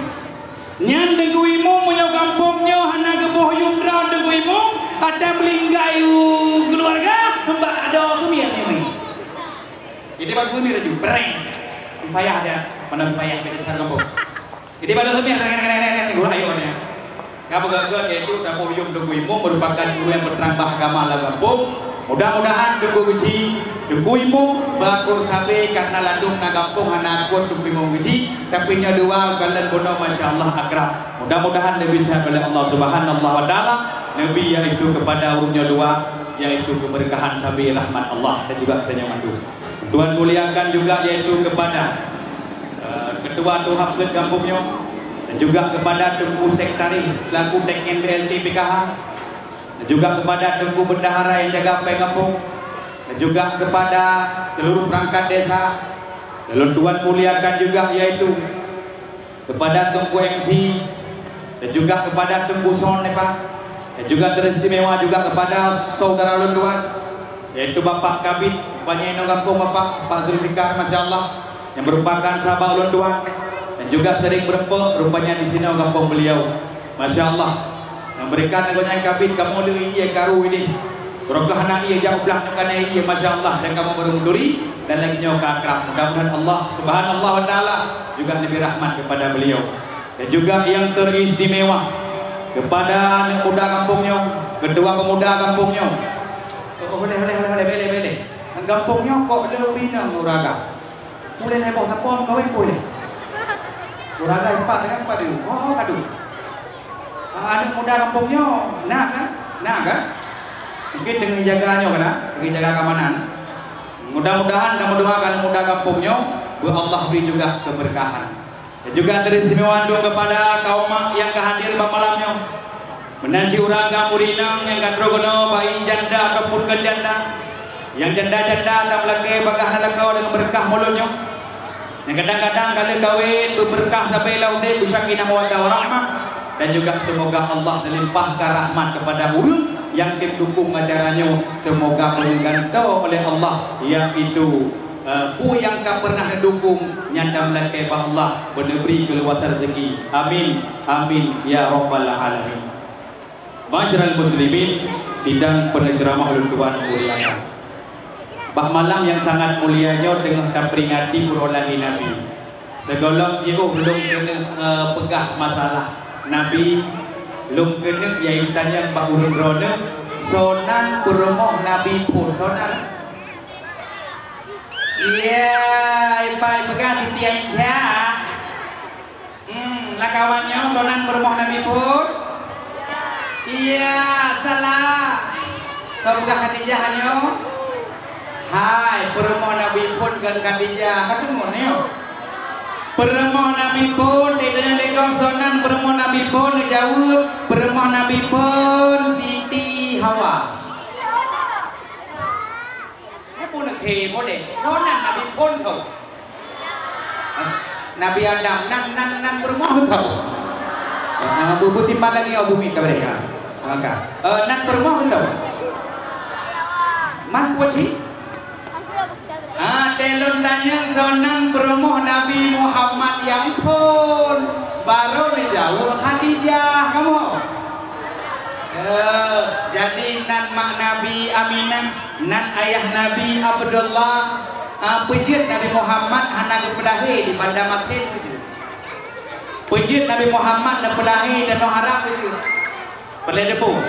Nyan Teungku Imum meunyoe gampông nyoe hana geuboh yuem droe Teungku Imum, até meuninggai u keuluwarga, bak adoe sumir nyoe. Jadi bak sumir laju, breng. Payah dia, mana payah kita cari gampông. Jadi pada sumir, reng, reng, reng, reng, reng, gurah ayo dia. Ka peugah-peugah, yaitu taboh yuem Teungku Imum merupakan guru yang berterang bah agama lam gampông. Mudah-mudahan Teungku Geuchik, Teungku Imum, beuakur sabe karena ladôm na gampông hana akur Teungku Imum Geuchik, tapi nyoe dua kalon bunoe masya Allah akrab. Mudah-mudahan neubri sehat oleh Allah Subhanahu wa Taala, neubri yaitu kepada ureueng nyoe dua, yaitu keberkahan sabe rahmat Allah dan juga tanyoe mandum. Tuan muliakan juga yaitu kepada, eh, Ketua Tuhap Geuet gampông nyoe dan juga kepada Teungku Sekretaris selaku T K N B L T P K H dan juga kepada Teungku Bendahara yang jaga péng gampông dan juga kepada seluruh perangkat desa. Lalu tuan muliakan juga yaitu kepada Teungku M C dan juga kepada Teungku Son, ya, Pak. Dan juga teristimewa juga kepada saudara lôn tuan, yaitu Bapak Kabid, rupanya inoe gampông Bapak, Pak Zulfikar, masya Allah, yang merupakan sahabat lôn tuan, dan juga sering berempe, rupanya di sinoe gampông beliau. Masya Allah. Nyang beureukat gobnyan Kabid, kamoe le ié karu ideh. Beureukat hana ié jak u blah nyoe ka na ié, masya Allah, dan kamoe baru meuturi, dan lagèe nyoe ka akrab. Mudah-mudahan Allah Subhanahu wa Taala juga neubri rahmat kepada beliau. Dan juga yang teristimewa kepada aneuk muda gampông nyoe, ketua pemuda gampông nyoe. Oh, boleh, boleh, boleh, boleh, boleh, boleh. Gampông nyoe kok le ureueng inong uraga. Boleh naik bawah sapom kawin boleh. Uraga empat dengan empat tu. Oh, oh, aduh. Ah, aneuk muda gampông nyoe, na kan? Na kan? Mungkin deungon jaga nyoe kan? Deungon jaga keamanan. Mudah-mudahan dan mendoakan aneuk muda gampông nyoe, beu Allah bri juga keberkahan. Dan juga teristimewa untuk kepada kaum mak yang ka hadir bak malam nyoe. Meunan cit ureueng agam ureueng inong nyang ka trok keunoe, baik janda ataupun kon janda. Nyang janda-janda dan meulakèe bagaih na lakoe deungon beureukat mulod nyoe. Nyang kadang-kadang ka lheueh kawén, beubeurkah sabe lam udeb, beusakinah mawaddah warahmah, dan juga semoga Allah melimpahkan rahmat kepada ureuëng nyang teuk dukung acara nyoe. Semoga meugantoe oleh Allah, yaitu, eh, peue nyang ka pernah neudukung nyan dan meulakée bak Allah, beuneubri keuluwasan rezeki. Amin, amin, ya rabbal alamin. Ma'asyiral muslimin, sidang peuneuceramah ulôn tuan muliakan. Bak malam nyang sangat mulia nyoe teungoh taperingati uroe lahé Nabi. Sigohlom jiôh lôn keuneuk, eh, peugah masalah Nabi, lôn keuneuk yaitu tanyong bak ureuëng droeneuh, soe nan peurumoh Nabi phon, soe nan? Iya, ipai peugah di tiang jak. Hmm, lakawan nyoe soe nan peurumoh Nabi phon? Iya, salah. Soe peugah Khadijah nyoe? Hai, peurumoh Nabi phon kon Khadijah. Ka teungeut nyoe. Peurumoh Nabi phon, ditanyong lé gob soe nan peurumoh Nabi phon, neujaweueb, peurumoh Nabi phon Siti Hawa. Apa nak ke boleh? Soe nan Nabi phon tu? Eh, Nabi Adam nan, nan, nan peurumoh tu. Ah, bu, bu timbang lagi, oh, bumi tak boleh, ya. Maka, eh, nan peurumoh tu. Man kuat sih? Ah, teuh lôn tanyong soe nan peurumoh Nabi Muhammad nyang phon. Baru neujaweueb Khadijah, kamoe. Eh, jadi nan mak Nabi Aminah, nan ayah Nabi Abdullah, ah, peue jeuet Nabi Muhammad hana geupeulahé di Banda Masin peue jeuet? Peue jeuet Nabi Muhammad neupeulahé di tanoh Arab peue jeuet? Peureulée teupeue.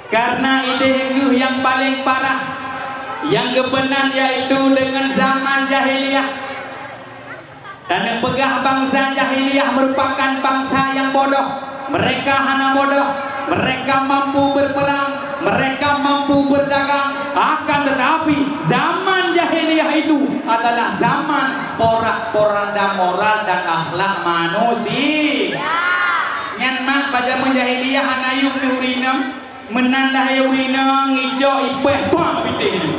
Karena idéh geuh nyang paleng parah, nyang geupeunan yaitu deungon zaman jahiliyah. Dan neupeugah bansa jahiliyah merupakan bansa nyang bodoh. Mereka hana bodoh. Mereka mampu berperang, mereka mampu berdagang. Akan tetapi, zaman jahiliyah itu adalah zaman porak-poranda moral dan akhlak manusia. Nyan mak, bak jameun jahiliyah hana yum neuh ureueng inong. Meunan lahé ureueng inong, icok ipéh, bang, bak bintéh jih.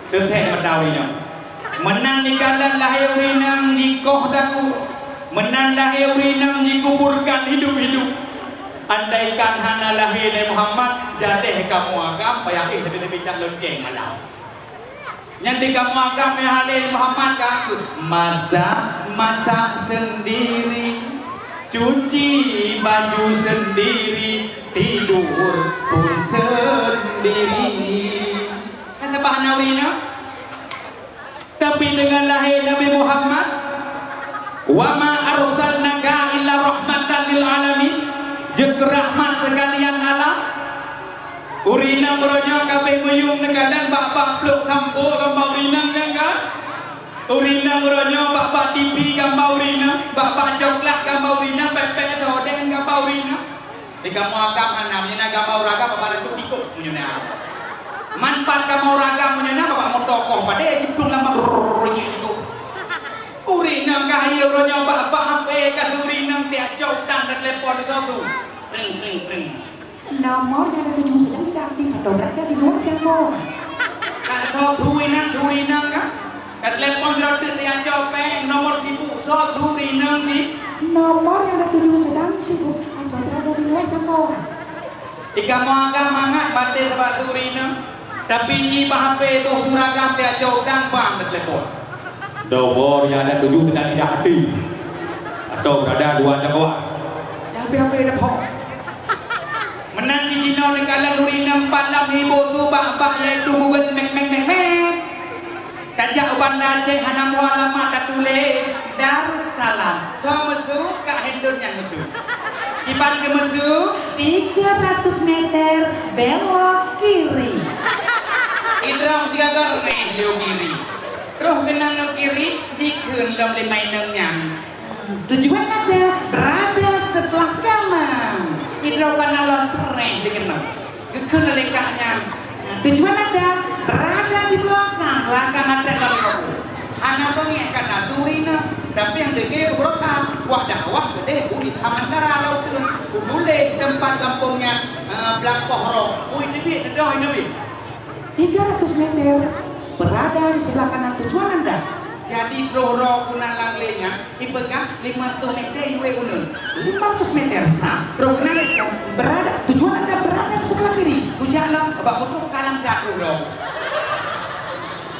Teuthèk mata ureueng inong. Meunan dikalon lahé ureueng inong, jikoh daku. Meunan lahé ureueng inong, jikuburkan hidup-hidup. Andaikan hana lahé Nabi Muhammad, jadéh kamoe agam payah éh leubeh-leubeh cak lonceng malam. Nyan di kamoe agam nyang halé Muhammad ka, masak, masak sendiri, cuci baju sendiri, tidur pun sendiri. Kan teubah na ureueng inong? Tapi deungon lahé Nabi Muhammad, "Wa ma arsalnaka illa rahmatan lil alamin," jeuet keu rahmat seukalian alam. Ureueng inong uroe nyoe ka abéh meuyum neukalon bak-bak plôk sampo gamba ureueng inong nyan kan? Ureueng inong uroe nyoe bak-bak tipi gamba ureueng inong, bak-bak coklat gamba ureueng inong, pèt-pèt seudeng gamba ureueng inong. Di kamoe agam hana, meunyoe na gamba ureueng agam, bak-bak rencok tikôk meunyoe na. Man pat kamoe ureueng agam meunyoe na, bak-bak moto koh padé, jiplueng lam bak, brrrr, jiplueng. Ureueng inong ka hayeu uroe nyoe bak-bak hapé ka ureueng inong tiak cok dan teulepon di soe su. Ring, ring, ring. Nomor yang ada tujuh sedang tidak aktif atau berada di luar jangkauan. Ka soe su inong, su inong ka? Ka telepon sidroe teuk teuh nyang cok péng, nomor sibuk soe su inong jih? Nomor yang ada tujuh sedang sibuk atau berada di luar jangkauan. Di kamoe agam mangat batèe sabab su inong. Tapi jih bak hapé boh su ureueng agam tiak cok dan ban teulepon. Nomor yang ada tujuh sedang tidak aktif atau berada luar jangkauan. Dah habéh-habéh dah phon. Meunan cit jinoe neukalon ureueng inong pat lam iboh su bak-bak yaitu Google Map, Map, Map, Map. Tajak u Banda Aceh hana muat alamat tatuléh Darussalam. Soe meusu, Kak Hendon nyang meusu. Kiban keu meusu, tiga ratus meter belok kiri. Idrop sigaga réh lé u kiri. Troh keunan u kiri, jikheun lom lé ma inong nyan. Tujuan anda berada sebelah kanan. Idrop kana lom sreh dikeunong. Geukheun lé kak nyan. Tujuan anda berada di belakang, belakang anda kalau kamu. Hana beungéh kana su ureueng inong, tapi nyang degé keu beurasa. Wak dakwah geudeh u di Samantara laôt teun. Utuléh teumpat gampông nyan, eh, Blang Poh Ro. Ui teubiet neudoh inong. Tiga ratus meter berada di sebelah kanan tujuan anda. Jadi troh uroe keunan lam glé nyan, ipeugah lima ratus meter iwé uneun. Lima ratus meter sa. Troh keunan berada, tujuan anda berada sebelah kiri. Kujak lom bak moto kalam sa troh uroe.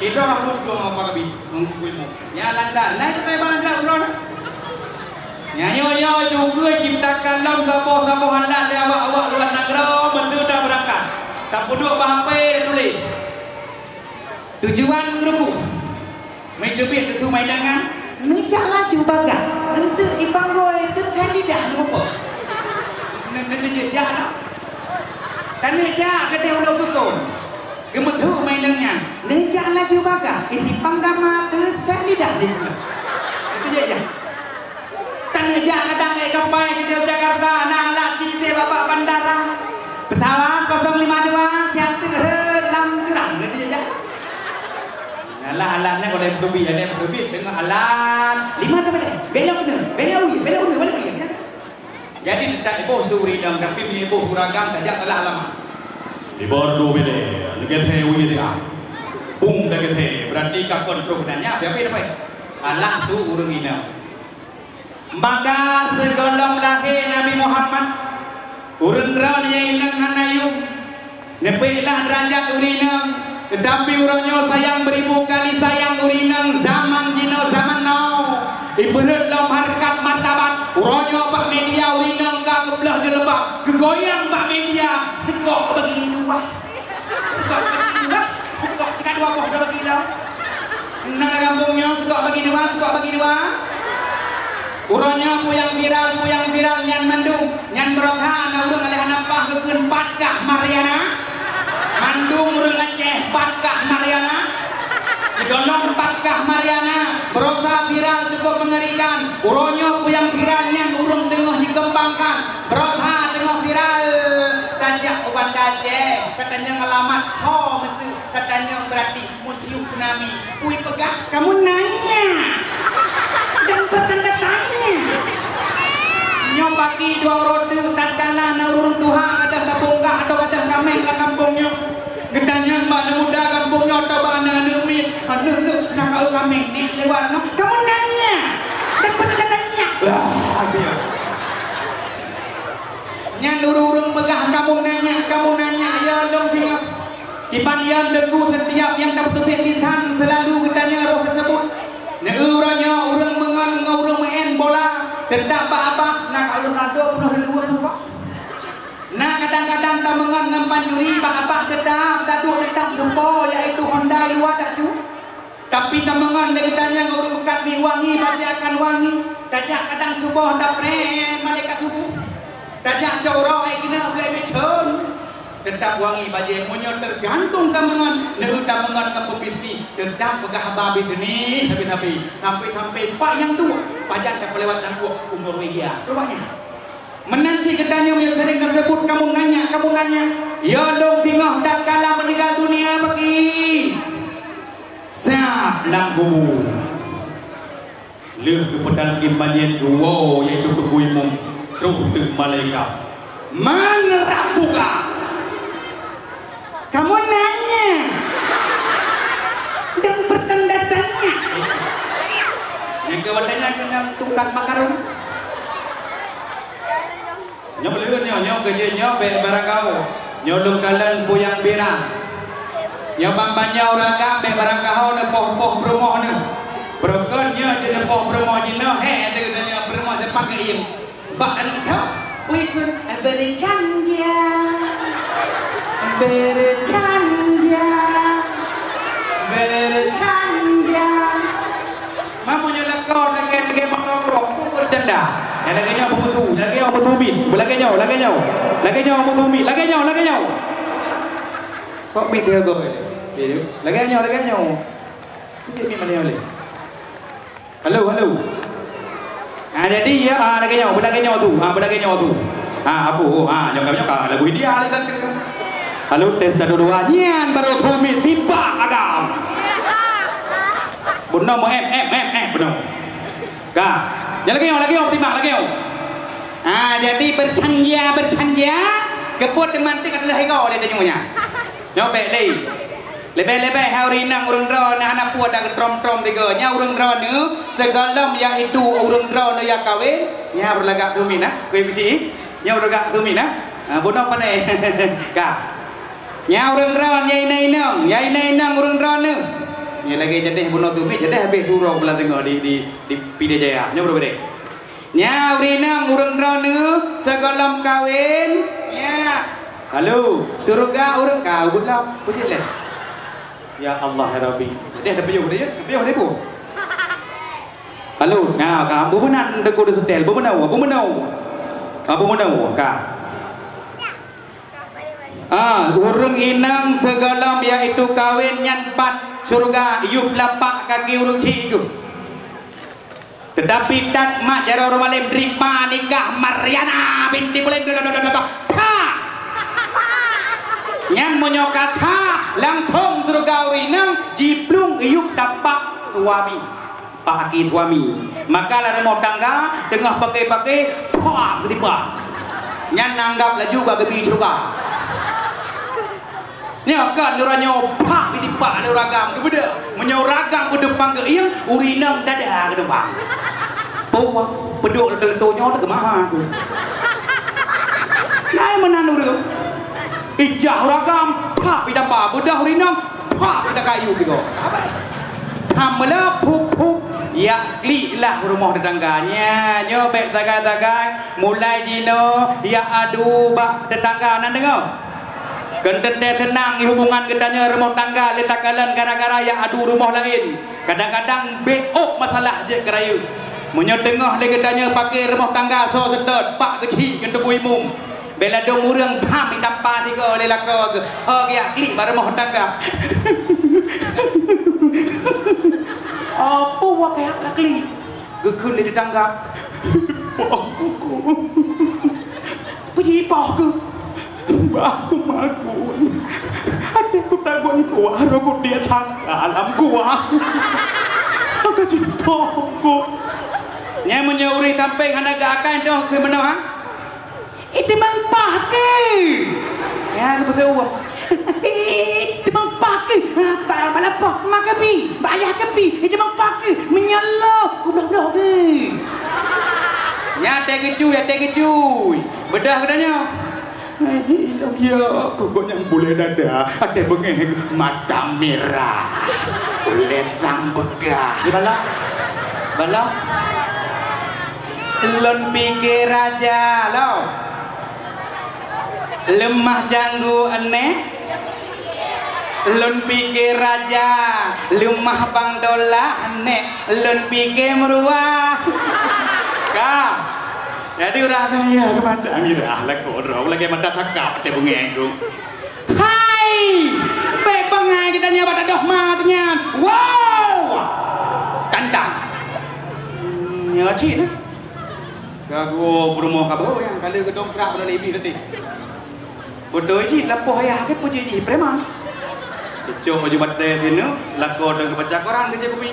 Itu lah mudah apa lebih. Nunggu kuimu. Ya landar. Naik ke bang sa troh. Nyan nyoe, nyoe juga ciptakan lom saboh-saboh alat lé awak-awak luar nanggroe meuseudah beurangkat. Tapeuduek bak H P tuléh. Tujuan keuruku. Meuteubiet keu su maidangan, neujak laju bagah. Enteuk ipanggoi teuka lidah neumopo. Neujak lah. Taneujak keudeh ulo sukon. Geumeusu maidangan, neujak laju bagah. Isi pang dama teuka lidah di mulut. Itu je, je. Tan neujak kadang ék kapai keudéh Jakarta, na alat cité bak bandara. Pesawat kosong lima dua siat teuk rhot lam jurang, na dijajak. Alah-alah nyan kalau beuteubiet, ada beuteubiet dengan alat lima tu beda. Belok kena, belok uya, belok kena, belok uya. Jadi tetap iboh su ureueng inong, tapi meunyoe iboh ureueng agam tajak telah lama. Iboh dua beda, lagi saya uya dia. Bung dah saya, berarti kakon truk nanya, tapi dapat. Alah su ureueng inong. Maka sigohlom lahé Nabi Muhammad, ureueng droe nyang inong hana yum, neupeuék lah deurajat ureueng inong, teutapi uroe nyoe sayang beuribu kali sayang ureueng inong zaman jinoe zaman now. Ipeurhot lom hareukat martabat, uroe nyoe bak media ureueng inong ka geubloh jilbab, geugoyang bak media, seukok bagi dua. Seukok bagi dua, seukok sikat dua boh dua bagi lom. Na lam gampông nyoe seukok bagi dua, seukok bagi dua. Uroe nyoe peue nyang viral, peue nyang viral nyan mandum. Nyan beurasa na ureueng aléh hana paih geukheun pat kah Mariana. Mandum ureueng Aceh pat kah Mariana. Sigohlom pat kah Mariana, beurasa viral cukup mengerikan. Uroe nyoe peue nyang viral nyan ureueng teungoh jikeumbangkan. Beurasa teungoh viral, tajak u Banda Aceh, katanyong alamat ho meuseu, katanyong berarti museum tsunami. Peue ipeugah, kamoe nanya dan bertanda tanya. Nyoe bagi dua uroe teuk tatkala na ureueng tuha gadôh tabonggah atau gadôh kaméng lam gampông nyoe. Geutanyong bak aneuk muda gampông nyoe atau bak aneuk-aneuk miet, "Aneuk-aneuk, na kaeu kaméng nèk lewat nyoe?" Kamoe nanya dan bertanda tanya. Lah, dia. Nyan ureueng-ureueng peugah, "Kamoe nanya, kamoe nanya, ya lôn singoh." Kiban nyan teungku, setiap nyang tapeuteubiet lisan seulalu geutanyong roh teuseubut. Neu uroe nyoe ureueng meungon ngon ureueng meu'en bola, teutap bak abah, na ka ureueng Ronaldo peunoh leuen ubak. Na kadang-kadang tameungon ngon pancuri bak abah, teutap taduek, teutap supo, yaitu Honda i luwa tacu. Tapi tameungon lé geutanyoe ngon ureueng beukat miet wangi, bajée akan wangi. Tajak kadang suboh tapreh malaikat suboh. Tajak cok uroe ék keuneuk bulèe meucon. Teutap wangi bajée, meunyoe teugantung tameungon, neu tameungon ngon peubisni, teutap peugah haba bisni sabe-sabe. Sampai-sampai pat nyang duek, pajan tapeuliwat cangkok umur wéh dia. Rupanya. Meunan cit geutanyoe nyang seuring taseubut kamoe nanya, kamoe nanya. Ya lôn singoh tatkala meuninggai dunia bagi. Siap lam kubu. Lheueh geupeutalkin bajée geuwoe, yaitu Teungku Imum, troh teuk malaikat. Man rabbuka? Kamoe nanya dan bertanda tanya. Nyang keu watèe nyan keunan tungkat makaron. Nyoe beuleuen nyoe, nyoe keujeuet nyoe bèk barangkaho. Nyoe lôn kalon puyang bira. Nyoe ban-ban nyoe ureueng agam bèk barangkaho neupoh-poh peurumoh neuh. Beureukat nyoe jeuet neupoh peurumoh jinoe, hék, ada geutanyoe peurumoh depan keu ieng. Bak aneuk tho, peue kheun, bercanda, bercanda, bercanda. Mamu nyoe lakoe lagèe-lagèe moto brok, peue bercanda. Nyang lagèe nyoe peue musu, lagèe nyoe musu mit, lagèe nyoe, lagèe nyoe. Lagèe nyoe musu mit, lagèe nyoe, lagèe nyoe. Kok mit teuga? Lagèe nyoe, lagèe nyoe. Peue mit mana nyoe lé? Halo, halo. Ha, jadi, ya, ha, lagèe nyoe, beulagèe nyoe tu. Ha, beulagèe nyoe tu. Ha, apa? Oh, ha, nyoe ka, nyoe ka lagu India ni tadi. Halo, tes satu, dua. Nyan baru suami sibak agam. Bunoe mo em, em, em, em, bunoe. Ka. Ya, lagèe nyoe, lagèe nyoe, timbang, lagèe nyoe. Ha, jadi bercanda, bercanda. Keu peue teuma teuk adalah ego dia tanya. Nyoe bèk lé. Leubeh-leubeh hai ureueng inong, ureueng droeneuh hana peue dak geutrom-trom tiga. Nyan ureueng droeneuh, sigohlom yaitu ureueng droeneuh nyang kawen, nyan beulagak sumiet nah. Kui bisi, nyan beulagak sumiet nah. Ha, bunoe pane. Ka. Nyan ureueng droeneuh, ya inong-inong, ya inong-inong ureueng droeneuh. Nyan lagèe jadeh bunoe sumiet, jadeh habéh surong beulah teungoh di, di, di Pidie Jaya. Nyan beureugueng. Nyan ureueng inong, ureueng droeneuh, sigohlom kawen, nyan. Halo, syeuruga ureueng ka ubit lom, peujeuet lé. Ya Allah, ya Rabbi. Deh, dah piyôh dia, dah piyôh dia, Bu. Halo, nah, ka, bu meunan deungon setel, bu meunan, bu meunan. Ka, bu meunan, ka. Ah, ureueng inong sigohlom yaitu kawen nyan pat syeuruga, yup lapak kaki ureueng chik geuh. Teutapi that mat jaroe ureueng malém, daripada nikah Mariana binti Bulan, tah! Nyan meunyoe ka tah, langsong syeuruga ureueng inong jiplueng yup tapak suami. Pak aki suami. Maka lam rumoh tangga, teungoh paké-paké, pah, geutibak. Nyan nanggap laju ka geubi syeuruga. Nyoe kon uroe nyoe, pah, geutibak lé ureueng agam, geubeudôh. Meunyoe ureueng agam geudumpang keu ieng, ureueng inong dada geudumpang. Puwah, peudôk leuto-leuto nyoe teuh keumaha keuh. Nyan meunan ureueng. Ijah ureueng agam, pah, idamba, beudôh ureueng inong, pah, beudôh kayu tiga. Tham meula phup-phup, yak klik lah rumoh tetangga. Nyan, nyoe bèk sagai-sagai, mulai jinoe yak adu bak tetangga, na deungö? Kon teuntèe seunang hubungan geutanyoe rumoh tangga lé takalon gara-gara yak adu rumoh laén. Kadang-kadang bèk ôk masalah jeuet keurayeuk. Meunyoe teungoh lé geutanyoe paké rumoh tangga soe seutôt, pak geuchik keu Teungku Imum. Bèk ladôm ureueng tham itampa sigoe lé lakoe geuh, ho geuyak klik bak rumoh tangga. Oh, peue wak keuyak ka klik? Geukheun lé tetangga. Poh buku. Peue jipoh keuh? Bah kumagun. Até kutagun kuah, roh kudiet sangka alam kuah. Ka jipoh buku. Nyan meunyoe ureueng sampéng hana geuakai doh keu meunoe, ha? Ih, teumang pah keuh. Ya, geupeuseue ueh. Ih, teumang pah keuh. Ha, ba-, balapoh ma keuh pih, bak ayah keuh pih. Ih, teumang pah keuh. Meunyoe lo, kubloh-bloh keuh. Nyan teuh geucui, teuh geucui. Beudôh geutanyoe. Eh, ilong ya, kok gobnyan bulèe dada, até beungèh mata merah. Ulèe sang beugah. Di bala? Bala? Lôn pike raja, lo. Leumah janggu aneuk. Lôn pike raja, leumah bang dolah aneuk. Lôn pike meuruah. Ka. Jadi ureueng kaya keu mata mirah lakoe droe lagèe mata sakap até beungèh tu. Hai! Bèk bangai geutanyoe bak tadoh mat nyan. Wow! Tantang. Nyoe cit nah. Ka geuwoe peurumoh ka beuh nyang ka lheueh geudongkrak udah lé iblih tadi. Beutôi cit lapoh ayah keuh peue jih preman. Geucok baju batèe sineuk, lakoe dong geubaca koran keu Cik Kupi.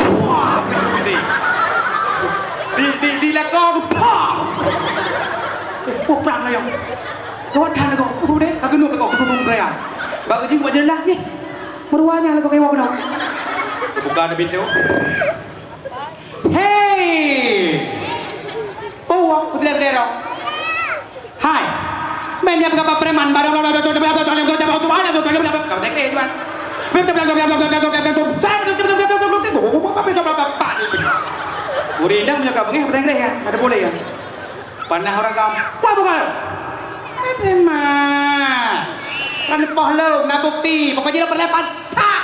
Puah, beutôi geude. Di, di, di lakoe geuh, pah! Eh, puh prang layong. Gawat that lakoe, puh deh, ka keunoe lakoe, keutueng raya. Bak geuji bak jeulaih, nyoe. Meuruwa nyan lakoe keuwoe keunoe. Buka ada pintu. Hei! Puwah, peusidang-sidang. Hai! Main dia peugah preman, barang Ureueng inong meunyoe ka beungèh, beuteng-beuteng ya. Panah ureueng agam. Wah, bukan. Preman. Kan poh lom, na bukti. Pokok jih pernah pasah.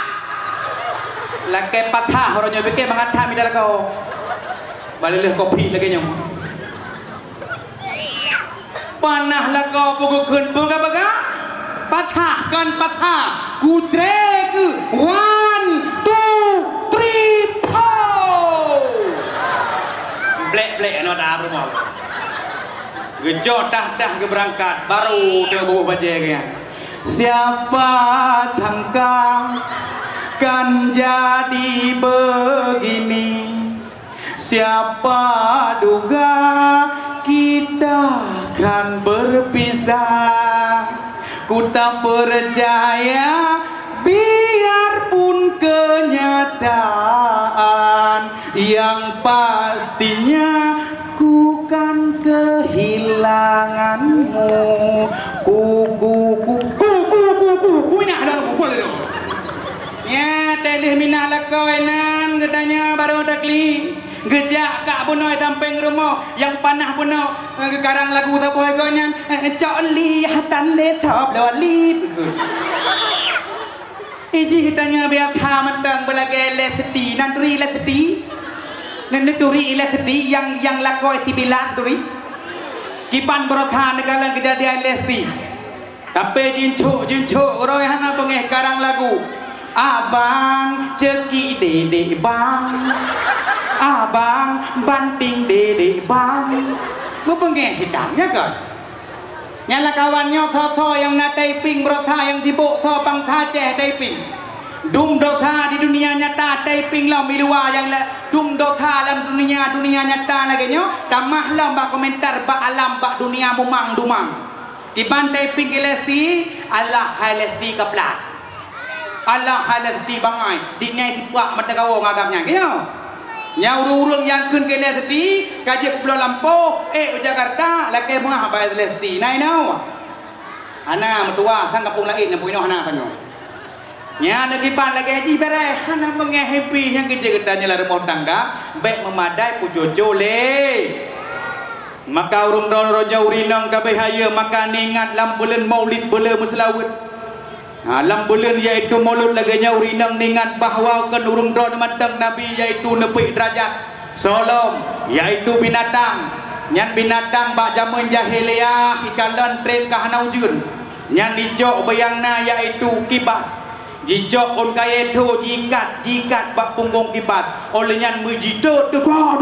Lakèe pasah, uroe nyoe pike mangat that mida lakoe. Bak lheueh kopi lagèe nyoe. Panah lakoe peugukheun peugah-peugah. Pasah kon pasah. Kucre keu one, two, three, four. Blek-blek aneuk dah rumoh. Geucok dah-dah geubeurangkat, baru teuboh bajèe geuh. Siapa sangka kan jadi begini. Siapa duga kita kan berpisah. Ku tak percaya, biarpun kenyataan, yang pastinya ku kan kehilanganmu. Ku, ku, ku, ku, ku, ku, ku, ku, inah dalam kubur tu. Ya, telih minah lakoe nan, geutanyoe baru takli. Geujak kak bunoe sampéng rumoh, nyang panah bunoe, eh, geukarang lagu saboh goe nyan, eh, cok li hatan le sop lewat li. Ijih tanyoe biasa mantong beulagée Lesti, nan turi Lesti. Nan turi Lesti nyang, nyang lakoe si Bilar turi. Kiban beurasa neukalon keujadian Lesti. Tapi jincok-jincok roh hana beungéh karang lagu. Abang cekik dedek bang. Abang banting dedek bang. Meubeungéh hitam, ya kan? Nyang lakawan nyoe soe-soe nyang na tapeuék beurasa nyang sibok soe bangsa Aceh tapeuék. Dum dosa di dunia nyata tapeuék lom di luwa nyang la-, dum dosa lam dunia, dunia nyata lagée nyoe tamah lom bak komentar bak alam bak dunia mumang-dumang. Kiban tapeuék keu Lesti, alah hai Lesti kaplat. Alah hai Lesti bangai, diknai sipak mata kawo ngagam nyan, keu nyoe. Nyan ureuëng-ureuëng nyang kheun keu Lesti, ka jeuet keu Pulo Lampôh, ék u Jakarta, lakée meuah bak Lesti. Nai nyoe. Hana meutuwa, sang kampung laén nyang peuinoe hana tanyoe. Nyan kiban lagée jih bereh, hana beungéh happy nyang keu jeuet geutanyoe lam rumoh tangga, bék meumadai pujoe-joe lé. Maka ureuëng droe-droe nyoe ureuëng inong ka beuhayeu, maka neuingat lam buleuen Maulid buleuen meuseulaweuet. Ha, lam buleuen yaitu Maulud lagée nyoe ureuëng inong neuingat bahwa kon ureuëng droe mantong Nabi yaitu neupeuék deurajat. Soe lom, yaitu binatang. Nyan binatang bak jamén jahiliyah ikalon treb ka hana ujeuen. Nyan ijok beuyang na yaitu kibas. Jijok ôn kayée tho jiikat, jiikat bak punggong kibas. Óh lheueh nyan meujitôt teuka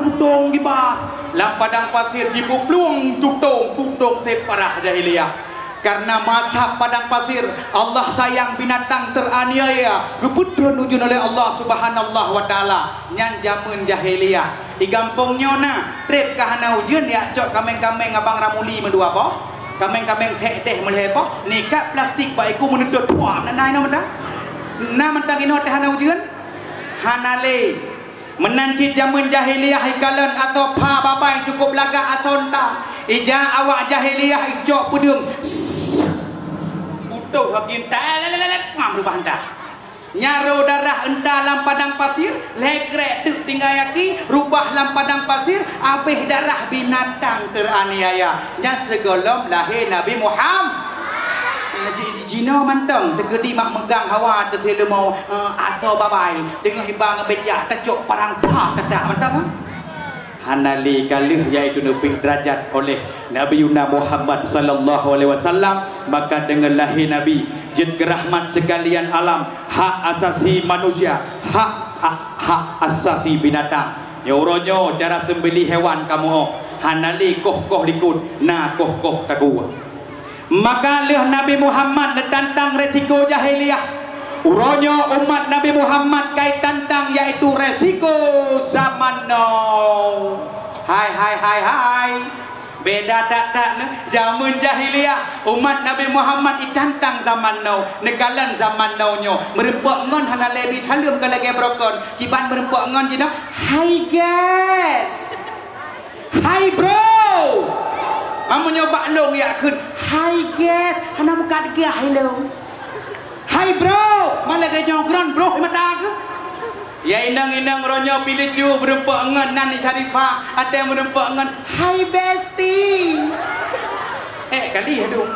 tutong kibas. Lam padang pasir jipuplueng tutong, tutong separah jahiliyah. Karena masa padang pasir, Allah sayang binatang teraniaya, geupeutreun ujeuen oleh Allah Subhanahu wa Taala. Nyan jamén jahiliyah. Di gampông nyoe na, treb ka hana ujeuen, ya cok kaméng-kaméng abang ramuli meudua boh. Kaméng-kaméng sék deh meulhée boh, neuikat plastik bak iku meuneutot tuah na, na inoe mantong. Na mantong inoe teuh hana ujeuen? Hana lé. Meunan cit jamén jahiliyah ikalon atau pha babai cukup lagak asoe unta. Ija awak jahiliyah icok peudeueng. Putôh haki unta, ngam reubah unta. Nyaro darah unta lam padang pasir, lhée krek teuk tinggai aki, reubah lam padang pasir, abéh darah binatang teraniaya. Nyan sigohlom lahé Nabi Muham-, eh, ji-, ji-, jinoe mantong teukeudi mak meugang hawa teuseuleumo, eh, asoe babai, deungoh iba ngon becak tacok parang pah tatak mantong. Hana lé ka lheueh yaitu neupeuék deurajat oleh Nabi Yuna Muhammad sallallahu alaihi wasallam, maka deungon lahé Nabi jeuet keu rahmat seukalian alam, hak asasi manusia, hak, hak, hak asasi binatang. Nyoe uroe nyoe cara seumbeli hewan kamoe, hana lé koh-koh likot, na koh-koh takue. Maka lheueh Nabi Muhammad neutantang resiko jahiliyah, uroe nyoe umat Nabi Muhammad ka itantang, yaitu resiko zaman now. Hai, hai, hai, hai. Beda that-that nyoe. Jamén jahiliyah, umat Nabi Muhammad itantang zaman now. Neukalon zaman now nyoe. Meureumpok ngon hana lé bi saleuem ka lagée brokon. Kiban meureumpok ngon jinoe. Hai, guys. Hai, bro! Amun nyoe bak lôn yak kheun, "Hai, guys!" Hana muka degah hai lôn. "Hai, bro!" Malah lagée nyoe gron, bro, mata keuh. Ya inong-inong uroe nyoe pi lucu, meureumpok ngon nan Syarifah, ada meureumpok ngon, "Hai, bestie!" Eh, kali ya dong.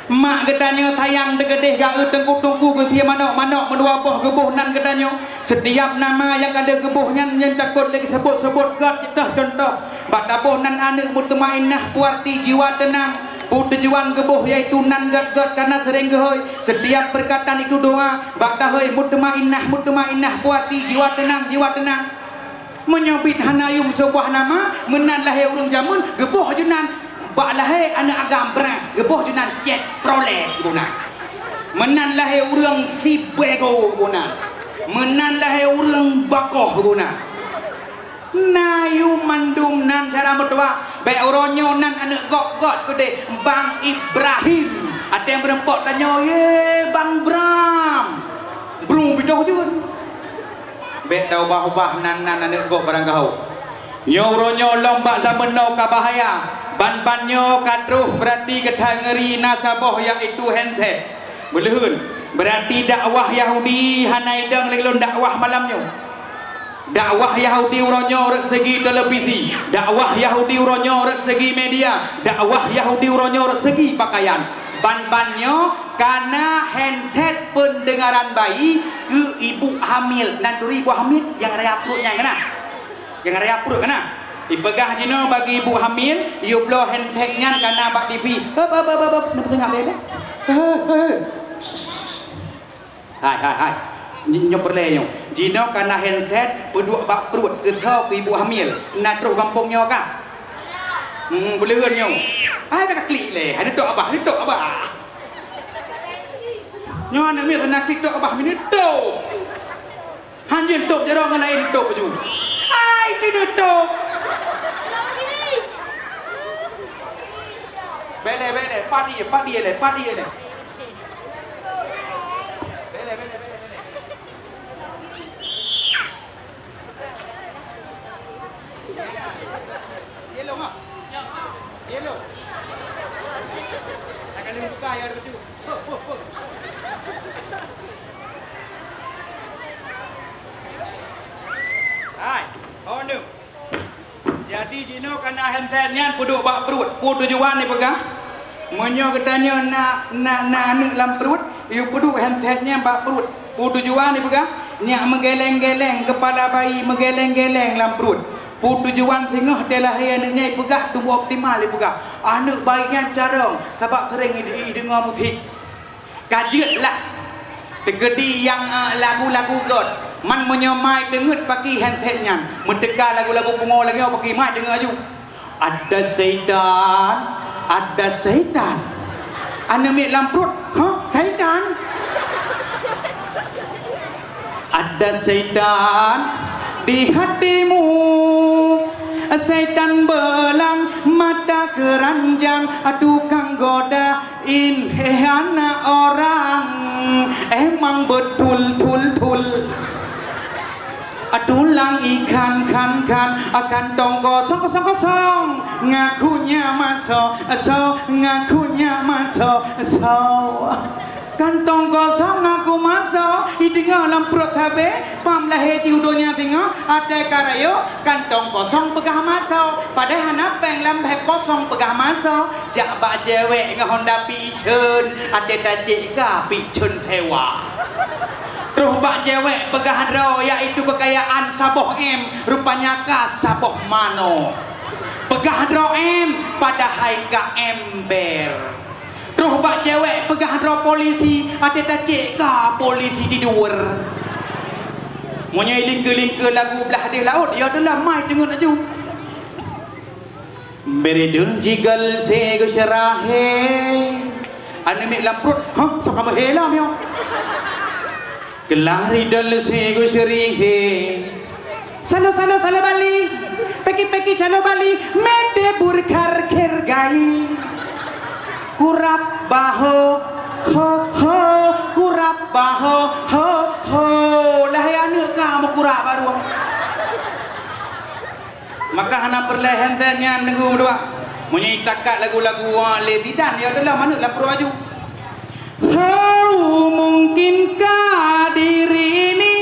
Mak geutanyoe sayang teukeudeh gak eu teungku-teungku geusie manok-manok meudua boh geuboh nan geutanyoe. Setiap nama nyang ka lheueh geuboh nyan, nyan takot lé geusebut-sebut göt jiteuh contoh. Bak taboh nan aneuëk Mutmainnah, peue arti jiwa teunang. Peue tujuan geuboh yaitu nan göt-göt kana seuréng geuhôi. Setiap peurkataan itu doa. Bak tahôi Mutmainnah, Mutmainnah, peue arti jiwa teunang, jiwa teunang. Meunyoe bit hana yum seubah nama, meunan lahé ureuëng jameun geuboh jeunan bak lahé aneuëk agam brang, geuboh jeunan Chevrolet geuboh nan. Meunan lahé ureuëng Sebago geuboh nan. Meunan lahé ureuëng Bakoh geuboh nan. Na yum mandum nan cara meutuah. Bék uroe nyoe nan aneuëk gok-gok keudeh Bang Ibrahim. Até meureumpok tanyoe, "Ye, Bang Bram!" Brum, bitoh jeuet. Bèk taubah-ubah nan-nan aneuk gob barangkaho. Nyoe uroe nyoe lom bak zameun now ka bahaya. Ban-ban nyoe ka troh, beurati geutanyoe ngeuri na saboh, yaitu handset. Beuleuheun, beurati dakwah Yahudi hana idong lagèe lôn dakwah malam nyoe. Dakwah Yahudi uroe nyoe rot segi televisi, dakwah Yahudi uroe nyoe rot segi media, dakwah Yahudi uroe nyoe rot segi pakaian. Ban-ban nyoe kana handset peundeungaran bayi keu ibu hamil. Nan turi ibu hamil nyang raya pruet nyan kana? Nyang raya pruet kana? Ipeugah jinoe bagi ibu hamil, yue bloe handset nyan kana bak T V. Hop, hop, hop, hop, hop. Neupeuseunyap lé, lé. Hei, hei. Hai, hai, hai. Ny-, nyoe peureulèe nyoe. Jinoe kana handset peuduek bak pruet keu soe? Keu ibu hamil. Na troh gampông nyoe ka? Hmm, beuleuheun nyoe. Hai, bèk klik lé. Hai, neutok abah, neutok abah. Nyoe aneuk miet na klik tok abah, mi neutok. Hanjeuet tok jaroe ngon laén tok baju. Hai, ti neutok. Bèk lé, bèk lé. Pat ie, pat ie lé, pat ie lé. Hai, oh, nu. Jadi jinoe kana handset nyan peuduek bak pruet. Peue tujuan ipeugah? Meunyoe geutanyoe na, na, na aneuk lam pruet, yue peuduek handset nyan bak pruet. Peue tujuan ipeugah? Nyak meugeleng-geleng, keupala bayi meugeleng-geleng lam pruet. Peue tujuan singoh teu lahé aneuk nyan ipeugah tuboh optimal ipeugah. Aneuk bayi nyan carông sabab seuréng ide-, ideungoe musik. Ka jeuet lah. Teukeudi nyang, eh, lagu-lagu göt. Man meunyoe mai teungeut paki handset nyan, meuteuka lagu-lagu pungo lagèe nyoe paki mai teungeut aju. Ada syaitan, ada syaitan. Aneuk miet lam pruet, "Hah, syaitan?" Ada syaitan di hatimu, syaitan belang mata keranjang, tukang goda Inheh anak orang emang betul-tul-tul. Tulang ikan kan-kan, kantong kosong-kosong-kosong, ngakunya maso, so, ngakunya maso, so. Kantong kosong ngaku maso, ideungoe lam pruet sabé, pam lahé jih u donya singoh, até ka rayeuk, kantong kosong peugah maso, padahai hana péng lam bhèk kosong peugah maso. Jak bak cewek ngon Honda piceun, até tacek ka piceun sewa. Troh bak cewek peugah droe, yaitu keukayaan saboh M, rupanya ka saboh mano. Peugah droe M, padahai ka ember. Troh bak cewek peugah droe polisi, até tacek ka polisi tidur. Meunyoe lingke-lingke lagu blah deh laôt, ya teulah mai teungeut laju. Beri dun jigal se geusyarahe. Aneuk miet lam pruet, "Hah, soe ka meuhé lom nyoe?" Keulah ridol se geusyarihe. Salo, salo, salo Bali. Peki, peki, salo Bali. Mete burkhar khergai. Kurab baho, ho, ho. Kurab baho, ho, ho. Lahé aneuk ka meukurab barueng. Maka hana peureulèe handset nyan nunggu meudua. Meunyoe itakat lagu-lagu, ah, lé Zidane, ya adalah manök lam pruet aju. Hau mungkinkah diri ini.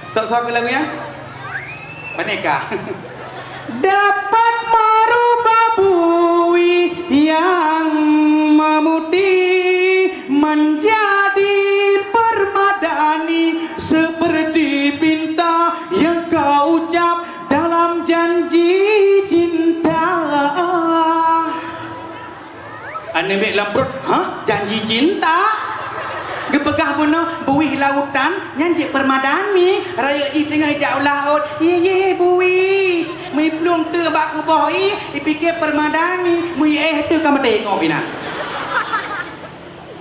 Sok-sok lagu nyan? Paneka. Dapat merubah bui yang memutih menjadi permadani seperti pinta yang kau ucap dalam janji cinta. Aneuk miet lam pruet, "Hah? Janji cinta?" Geupeugah bunoe, "Buih lautan nyan jeuet permadani, rayeuk jih singoh jak u laôt." Ye, ye, buih. Meuplueng teuk bak kuboh ié, ipike permadani, meuiéh teuk ka meuteungoh inan.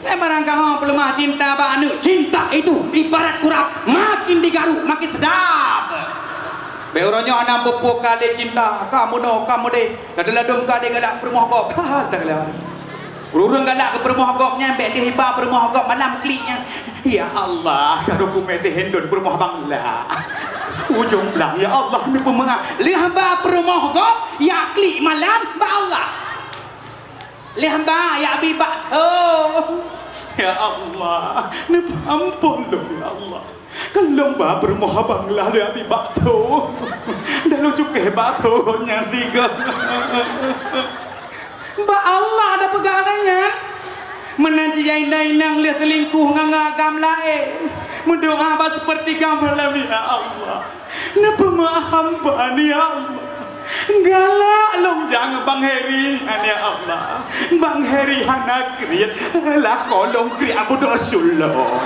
Eh, barangkaho peuleumah cinta bak aneuk. Cinta itu ibarat kurab, makin digaruk, makin sedap. Bèk uroe nyoe hana peue-peue ka lé cinta, ka meunoe, ka meudéh. Ladôm-ladôm ka lé galak peurumoh gob. Ha, ha, tak lewat. Ureuëng galak keu peurumoh gob nyan, bék lheueh ba peurumoh gob malam klik nyan. Ya Allah, ka rhot kumé teuh hindon peurumoh bangla. Ujong blang, ya Allah, neupeumeu'ah. Lheueh ba peurumoh gob, ya klik malam, ba Allah. Lheueh ba, ya bi bak tho. Ya Allah, neupeuampon lôn, ya Allah. Ka lôn ba peurumoh bangla lé Abi Bakto. Dan lôn cukéh bakso nyan sigoe. Bak Allah tapeugah nyan. Meunan cit inong-inong lheueh seulingkoh ngon agam laén. Meudoá bak seupertiga malam, ya Allah. Neupeumeu'ah hamba nyan, ya Allah. Galak lôn jak ngon Bang Heri nyan, ya Allah. Bang Heri hana kriet, lakoe lôn kriet Abu Dosul lôn.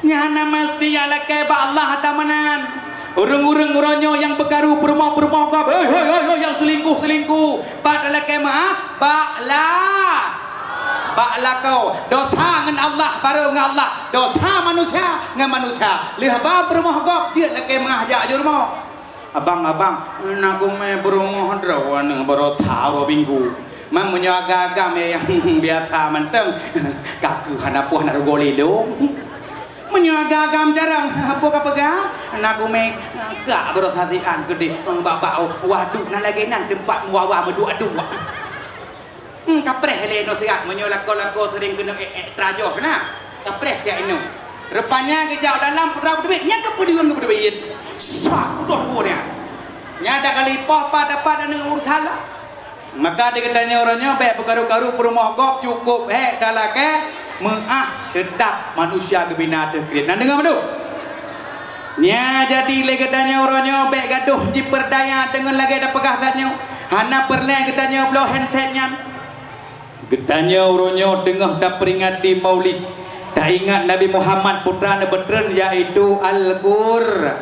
Nyan hana meusti nyang lakée bak Allah ata meunan. Ureuëng-ureuëng uroe nyoe nyang beukaru peurumoh-peurumoh gob, hei, hei, hei, hei, nyang seulingkoh-seulingkoh, pat talakée meu'ah, bak la-, bak lakoe. Dosa ngon Allah, barô ngon Allah. Dosa manusia ngon manusia. Lheueh ba peurumoh gob, jeuet lakée meu'ah jak u rumoh. Abang, abang, na geume peurumoh droeneuh baroe sa uroe minggu. Man meunyoe agam-agam nyang biasa mantong, ka keuh hana poh na rugoe lé lôn. Meunyoe agam-agam jarang, peue kapeugah? Na geume gak baroe sa sian keudeh, bak-bak waduk na lagée nan teumpat meuwawa meuduek-duek. Hmm, kapreh lé inoe siat, meunyoe lakoe-lakoe seuring keuneuk ék-ék teuh jih keunan. Kapreh siat inoe. Rupanya geujak u dalam putra beuteubiet, nyan keupeudeueng keupeudeubiet. Sa, udah buet nyan. Nyan dak kali poh pat dapat aneuk ureueng salah. Maka di geutanyoe uroe nyoe bék beukaru-karu peurumoh gob, cukôp hék talakée meu'ah, teutap manusia geubina teuh kriet. Na deungoe mandum? Nya jadi lé geutanyoe uroe nyoe bék gadôh jipeurdaya deungon lagée tapeugah tanyoe. Hana peureulée geutanyoe bloe handset nyan. Geutanyoe uroe nyoe teungoh tapeuringati Maulid, taingat Nabi Muhammad putra neubeutreun, yaitu Al-Qur-,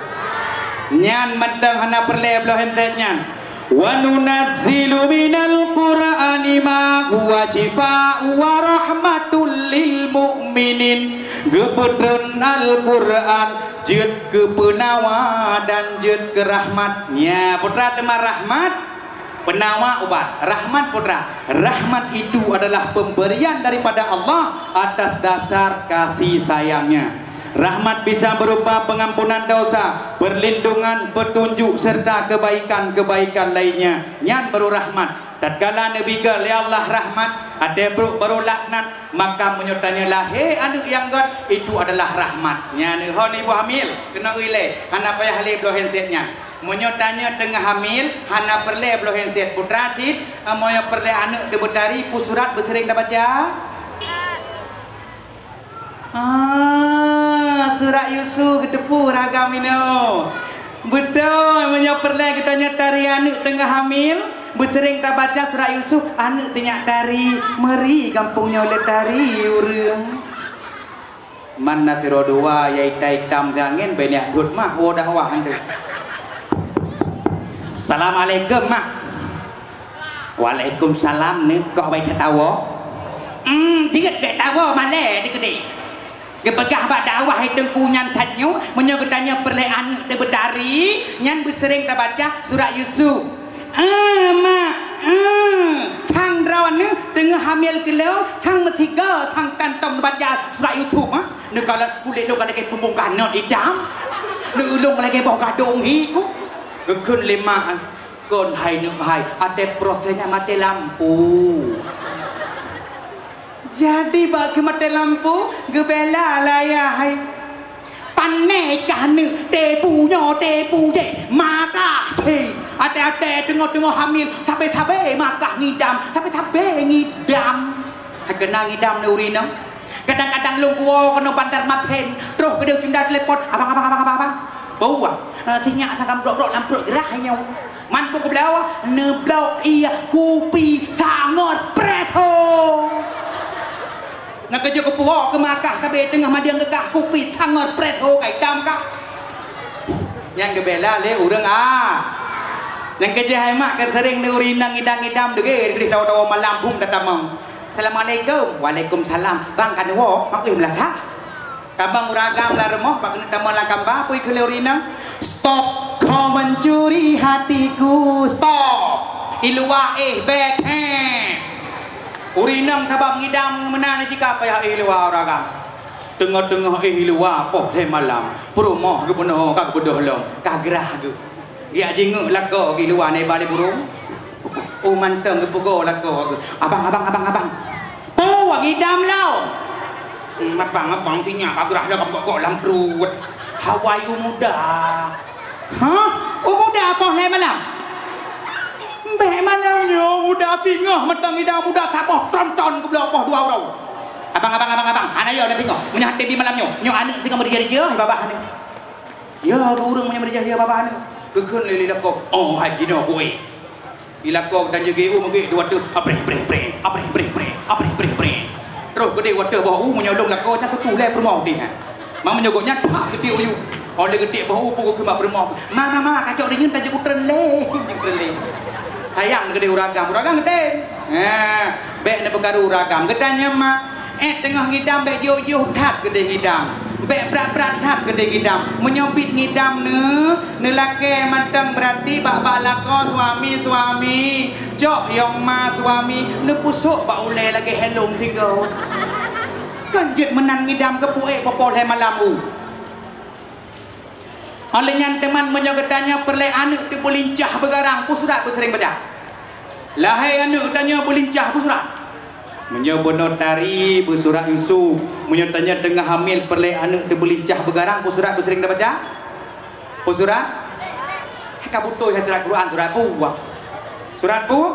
nyan mantong hana peureulée bloe handset nyan. "Wa nunazzilu minal Qur'ani ma huwa syifaa'u wa rahmatul lil mu'minin." Geubeutreun Al-Qur'an jeuet keu peunawa dan jeuet keu rahmat. Nya, putra teuma rahmat. Peunawa ubat, rahmat putra. Rahmat itu adalah pemberian daripada Allah atas dasar kasih sayang-Nya. Rahmat bisa berupa pengampunan dosa, perlindungan, petunjuk, serta kebaikan-kebaikan lainnya. Nyan baru rahmat. Tatkala neubri lé Allah rahmat, até brok baru laknat, maka meunyoe tanyoe lahé aneuk nyang göt, itu adalah rahmat. Nyan ho ibu hamil, keuneuk ilée, hana payah lé bloe handset nyan. Meunyoe tanyoe teungoh hamil, hana peureulée bloe handset, putra cit, meunyoe peureulée aneuk teubeutari, peue surat beuseuring tabaca? Ah, surat Yusuf geuteupeue ragam inoe. Beutôi, meunyoe peureulée geutanyoe tari aneuk teungoh hamil, beuseuring tabaca surat Yusuf, aneuk teunyak tari, meuri gampông nyoe lé tari ureuëng. Man na sidroe dua, ya itam-itam siangén, bèk neujak dot mah, woe dakwah nyan. Assalamualaikum, Mak. Waalaikumsalam, neuk kok bai tatawa. Hmm, jeuet bèk tawa malèe dikeudeh. Geupeugah bak dakwah hai teungku nyan that nyoe, meunyoe geutanyoe peureulée aneuk teubeutari, nyan beuseuring tabaca surat Yusuf. Ah, mak, ah, sang droeneuh teungoh hamil keu lôn, sang meusigoe, sang tantom neubaca surat Yusuf, ah. Neukalon kulét lôn ka lagèe peumungkah nöt idam. Neuulông lagèe boh gadông hi ku. Geukheun lé mak, ah, kon hai neuk hai, até proses nyan maté lampu. Jadi bak keu maté lampu, geubela lé ayah hai. Pané kah neuk, teupeu nyoe, teupeu jéh, makah cit. Até-até teungoh-teungoh hamil, sabé-sabé makah ngidam, sabé-sabé ngidam. Hai keunong ngidam lé ureueng inong. Kadang-kadang lôn kuwoe keunoe Bandar Masin, troh keudéh cunda telepon, "Abang, abang, abang, abang, abang." Bau ah. Eh, sinyak sangkam brok-brok lam pruet gerah nyoe. Man peue geubloe, neubloe ie kupi sangot preso. Na keujeuet keupuwoe keu makah, sabé teungoh madiang geukah kupi sangot preso ka itam kah. Nyan geubela lé ureueng, ah. Nyan keujeuet hai mak kan sering neuri nang idam-idam degé, degé tawa-tawa malam bum tatamong. "Assalamualaikum." "Waalaikumsalam." "Bang, ka neuwoe?" "Mak, eh, meulasah." Kabang uragam lam rumoh, bak keuneuk tamong lam kamba, peue ikheun lé ureueng inong? "Stop, kau mencuri hatiku, stop!" I luwa éh bèk, hé. Ureueng inong sabab ngidam meunan jika payah éh luwa ureueng agam. Teungoh-teungoh éh luwa poh lhèe malam, peurumoh geubunoe ka geubeudôh lom, ka grah geuh. Geujak jingeuk lakoe geuh luwa nibak lé burông. Oh mantong geupeugoe lakoe geuh. "Abang, abang, abang, abang." "Peue ngidam lom?" "Hmm, abang, abang, sinyak ka grah lom gok-gok lam pruet." "Hawai u muda." "Hah? U muda poh lhèe malam?" "Bèk malam nyoe u muda singoh mantong ngidam, muda saboh tron-tron geubloe poh dua uroe." "Abang, abang, abang, abang, hana yo na singoh. Meunyoe até bi malam nyoe, nyoe aneuk singoh meurijah-rijah, babah aneuk." "Ya, keu ureueng meunyoe meurijah-rijah babah aneuk." Geukheun lé, lé lakoe. "Oh, hai jinoe kueh." Di lakoe dan jeuet u meugék dua teuh, abreh, breh, breh, abreh, breh, breh, abreh, breh, breh. Troh keudéh dua teuh boh u, meunyoe lôn lakoe, nyan teutu lé peurumoh udeh, ha. Ma meunyoe gobnyan, phak, geutiek u yue. Oh lé geutiek boh u, pukon keumat peurumoh. "Ma, ma, ma, kacok rinyeun tajak u treun lé." Treun lé. Sayang keudéh ureueng agam, ureueng agam geutem. Ha, bèk neupeukaru ureueng agam. Geutanyoe mak, eh, teungoh ngidam bèk jiôh-jiôh that keudéh ngidam. Bèk brat-brat that keudéh ngidam. Meunyoe bit ngidam neu, neulakèe mantong beurati bak-bak lakoe suami-suami. Cok yong ma suami, neupeusok bak ulèe lagèe helom tiga. Kan jeuet meunan ngidam keupeue poh-poh lhèe malam u. Óh lheueh nyan teuma meunyoe geutanyoe peureulèe aneuk teubeulincah beugarang, peue surat beuseureng baca? Lahé aneuk geutanyoe beulincah, peue surat? Meunyoe bunoe tari, beusurat Yusuf. Meunyoe tanyoe teungoh hamil peureulèe aneuk teubeulincah beugarang, peue surat beuseureng tabaca? Peue surat? Ka beutôi hai surat Quran, surat peue? Surat peue?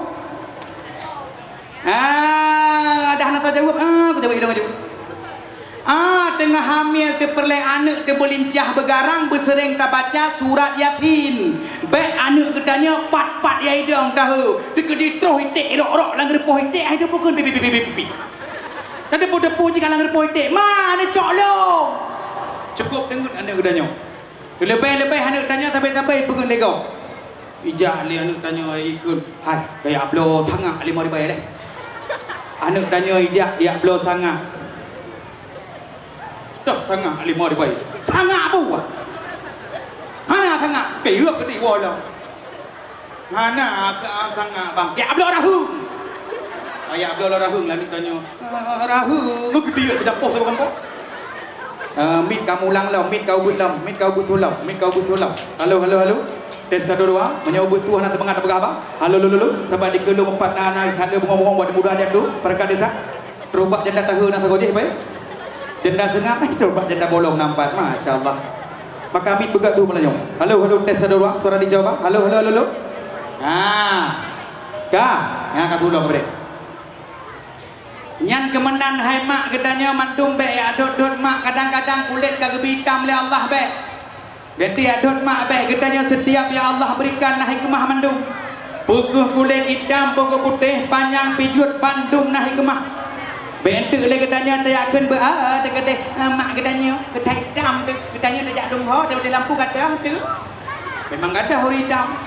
Ah, dah na tajaweueb, ah, kujaweueb ilong aju. Ah, teungoh hamil teupeureulèe aneuk teubeulincah beugarang beuseureng tabaca surat Yasin. Bèk aneuk geutanyoe pat-pat ya idong tahe, teukeudi troh iték rok-rok lam geureupoh iték, ai teupeu kheun pipi, pipi, pipi. Ka teupeu-teupeu cit ka lam geureupoh iték, ma neucok lom. Cukôp deungon aneuk geutanyoe. Leubeh-leubeh aneuk tanyoe sabe-sabe peugöt lé gob. Ijak lé aneuk tanyoe ikheun, "Hai, kajak bloe sangak limong ribèe lé." Aneuk tanyoe ijak, jak bloe sangak. Toh sangak limong ribèe. Sangak buah. Hana sangak, peuet geuti woe lom. Hana sa-, sangak bang. Jak bloe raheueng. Ajak bloe lom raheueng lah aneuk tanyoe. Ah, raheueng. Lu geudiek beujapoh saboh gampông. Ah, mic ka mulang lom, mic ka ubit lom, mic ka ubit su lom, mic ka ubit su lom. Halo, halo, halo. Tes satu dua. Meunyoe ubit su hana seumangat tapeugah haba. Halo, lo, lo, lo. Saban dikeue lôn meupat na, na, ka lheueh bungong-bungong buat muda jak tu. Peureukat desa. Troh bak janda tahe na sagoe jih, bai. Janda seungab, eh, troh bak janda bolong na meupat. Masya Allah. Maka mic beugöt su meulanyong. Halo, halo, tes satu dua. Suara dicoba. Halo, halo, halo, halo. Ha. Ka. Nyan ka tulông bri. Nyan keumeunan hai mak geutanyoe mandum bèk jak dot-dot mak, kadang-kadang kulét ka geubri itam lé Allah bèk. Bèk jak dot mak bèk geutanyoe seutiap ya Allah berikan na hikmah mandum. Peu keuh kulét itam, peu keuh putéh, panyang, pijuet, bandum na hikmah. Bèk enteuk lé geutanyoe tajak kheun beu, ah, teukeudeh, ah, mak geutanyoe, geutanyoe itam teuh, geutanyoe tajak dum ho, daripada lampu gadoh teuh. Memang gadoh ureueng itam.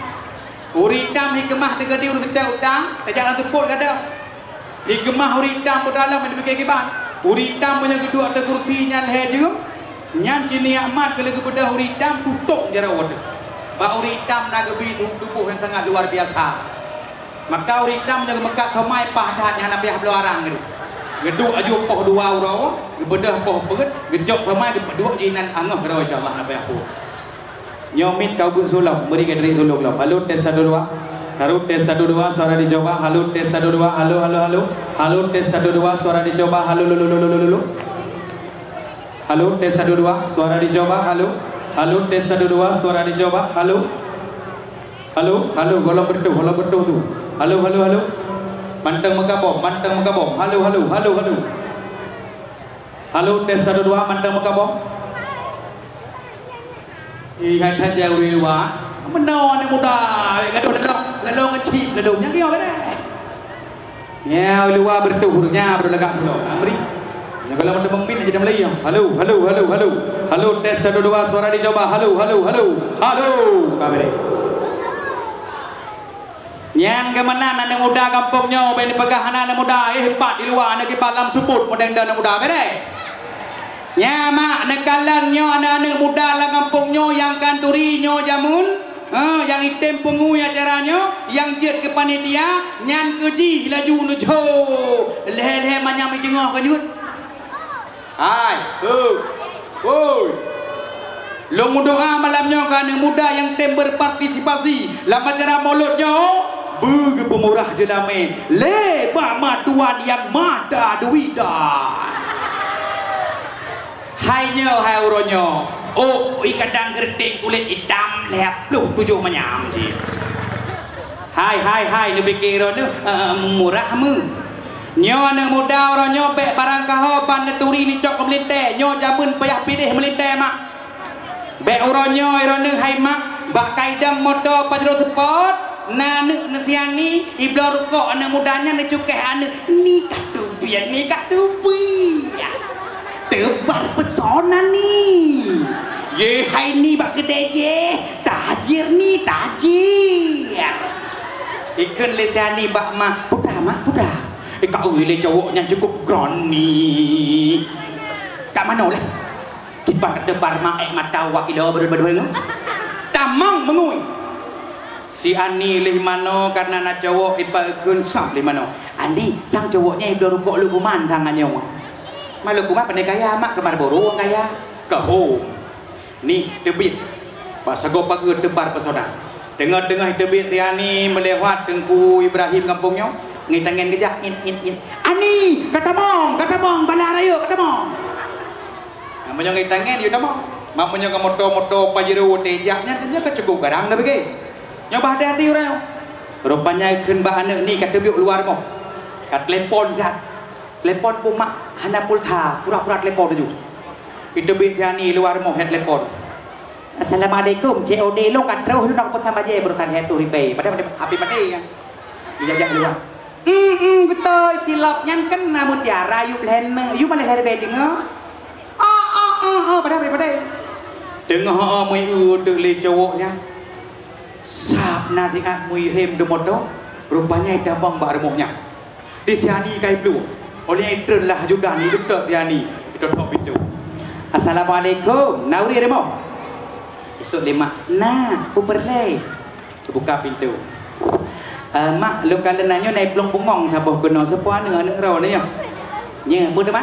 Ureueng itam hikmah teukeudi ureueng seutôt utang, tajak lam seupôt gadoh. Hikmah ureueng itam peue dalam nyang dipike kiban. Ureueng itam meunyoe geuduek ateueh kursi nyan lhèe jeuem, nyan cit nikmat keu lheueh geubeudôh ureueng itam tutong jaroe teuh. Bak ureueng itam na geubri tu-, tuboh nyang sangat luar biasa. Maka ureueng itam nyang geumeukat somai paih that nyang hana payah bloe arang geuduek. Geuduek aju poh dua uroe, geubeudôh poh peuet, geucok somai geuduek jih nan angoh keudroe insya Allah hana payah peue. Nyoe mic ka ubit su lom, bri keu dari tulông lom. Halo, tes satu dua. Halo, tes satu dua, suara dicoba. Halo, tes satu dua. Halo, halo, halo. Halo, tes satu dua, suara dicoba. Halo, lo, lo, lo. Halo, tes satu dua, suara dicoba. Halo. Halo, tes satu dua, suara dicoba. Halo. Halo, halo, gohlom beutôi, gohlom beutôi su. Halo, halo, halo. Mantong meugabong, mantong meugabong. Halo, halo, halo, halo. Halo, tes satu dua, mantong meugabong. Ih, hai that jai ureueng luwa. Meunoe aneuk muda, gadoh lalo, lalo ngecit, lalo nyang nyoe beudeh. Nyoe luwa beureutoh ureueng nyan, baru lagak pulo. Amri. Nyoe kalau meuteumong mit, jadi Melayu. Halo, halo, halo, halo. Halo, tes satu dua, suara dicoba. Halo, halo, halo. Halo, ka beudeh. Nyan keumanan aneuk muda gampông nyoe, bèk neupeugah hana aneuk muda, eh, pat di luwa, aneuk kiban lam seupôt, modeng deuh aneuk muda, beureh? Nyan mak, neukalon nyoe aneuk-aneuk muda lam gampông nyoe nyang kanturi nyoe jameun, eh, nyang Item peungui acara nyoe nyang jeuet keu panitia, nyan keu jih laju neujok lhèe-lhèe manyam i teungoh keu jeuet. Hai, hei, hoi. Lôn meudoa malam nyoe keu aneuk muda nyang tem berpartisipasi lam acara Molot nyoe, beu geupeumurah jeulamé lé Bak Matuan nyang mada duwida. Hai nyoe, hai uroe nyoe, ôk i kadang geureuteng kulét itam lhèe ploh tujoh manyam cit. Hai, hai, hai, neupike droeneuh, eh, murah meuh. Nyoe aneuk muda uroe nyoe bèk barang kaho ban neuturi neucok keu meulintèe. Nyoe jameun payah piléh meulintèe, mak. Bèk uroe nyoe droeneuh hai mak, bak kaidong moto Pajero Sport, na aneuk neusiani, ibloe rukok aneuk muda nyan neucukéh aneuk, ni ka teubiet, ni ka teubiet. Teubar pesona ni. Ye hai ni bak keudè jih, tajir ni, tajir. Ikheun lé siani bak ma, putra mak, putra. Ika ui lé cowok nyan cukup grani. Kak manoe lah. Kiban teubar maék mata wak ilo beudeueng-beudeueng. Tamong meungui. Si Ani lheuh manoe karena na cowok ipa eukheun sab lheuh manoe. Ani, sang cowok nyan ibloe rukok leukuman sang anyong. Mak leukuman pandai gaya, mak keu Marlboro gaya. Keu hom. Nih, teubiet. Bak sagoe pageue teubar pesona. Teungoh-teungoh teubiet si Ani meulewat Teungku Ibrahim gampông nyoe. Ngitangen geujak, in, in, in. Ani, ka tamong, ka tamong, bala rayeuk ka tamong. Nah, meunyoe ngitangen, yue tamong. Mak meunyoe ngon moto-moto Pajero teuh jak nyan, nyan ka cukup garang dah bagi. Nyoe bah hati-hati ureueng nyoe. Rupanya kheun bak aneuk ni ka teubiet luwa rumoh. Ka telepon that. Telepon pun mak hana pulsa, pura-pura telepon laju. Iteubiet si Ani luwa rumoh, ya telepon. "Assalamualaikum, C O D lôn ka troh lôn nak pesan bajèe barusan lhèe reutôh ribèe." Padahal, padahal H P maté kan. Dijak-jak luwa. "Em, em, beutôi, silop nyan kan na mutiara yub lhèe neuk, yub malah lhèe ribèe teungoh." "Oh, oh, oh, oh, padahal, padahal." Teungoh, oh, meuieu teuk lé cowok nyan. Sab na siat muirém di moto, rupanya itamong bak rumoh nyan. Di si Ani ka ibloe. Oleh itreun lah ajudan, iseutôt si Ani, itôp-top pintoe. "Assalamualaikum, na ureueng rumoh?" Isut lé mak, "Na, peue peureulèe?" Teubuka pintoe. "Eh, mak, lôn kalon na nyoe na iplueng bungong saboh keunoe, soe po aneuk, aneuk droeneuh nyoe?" "Nyoe, peue teuma?"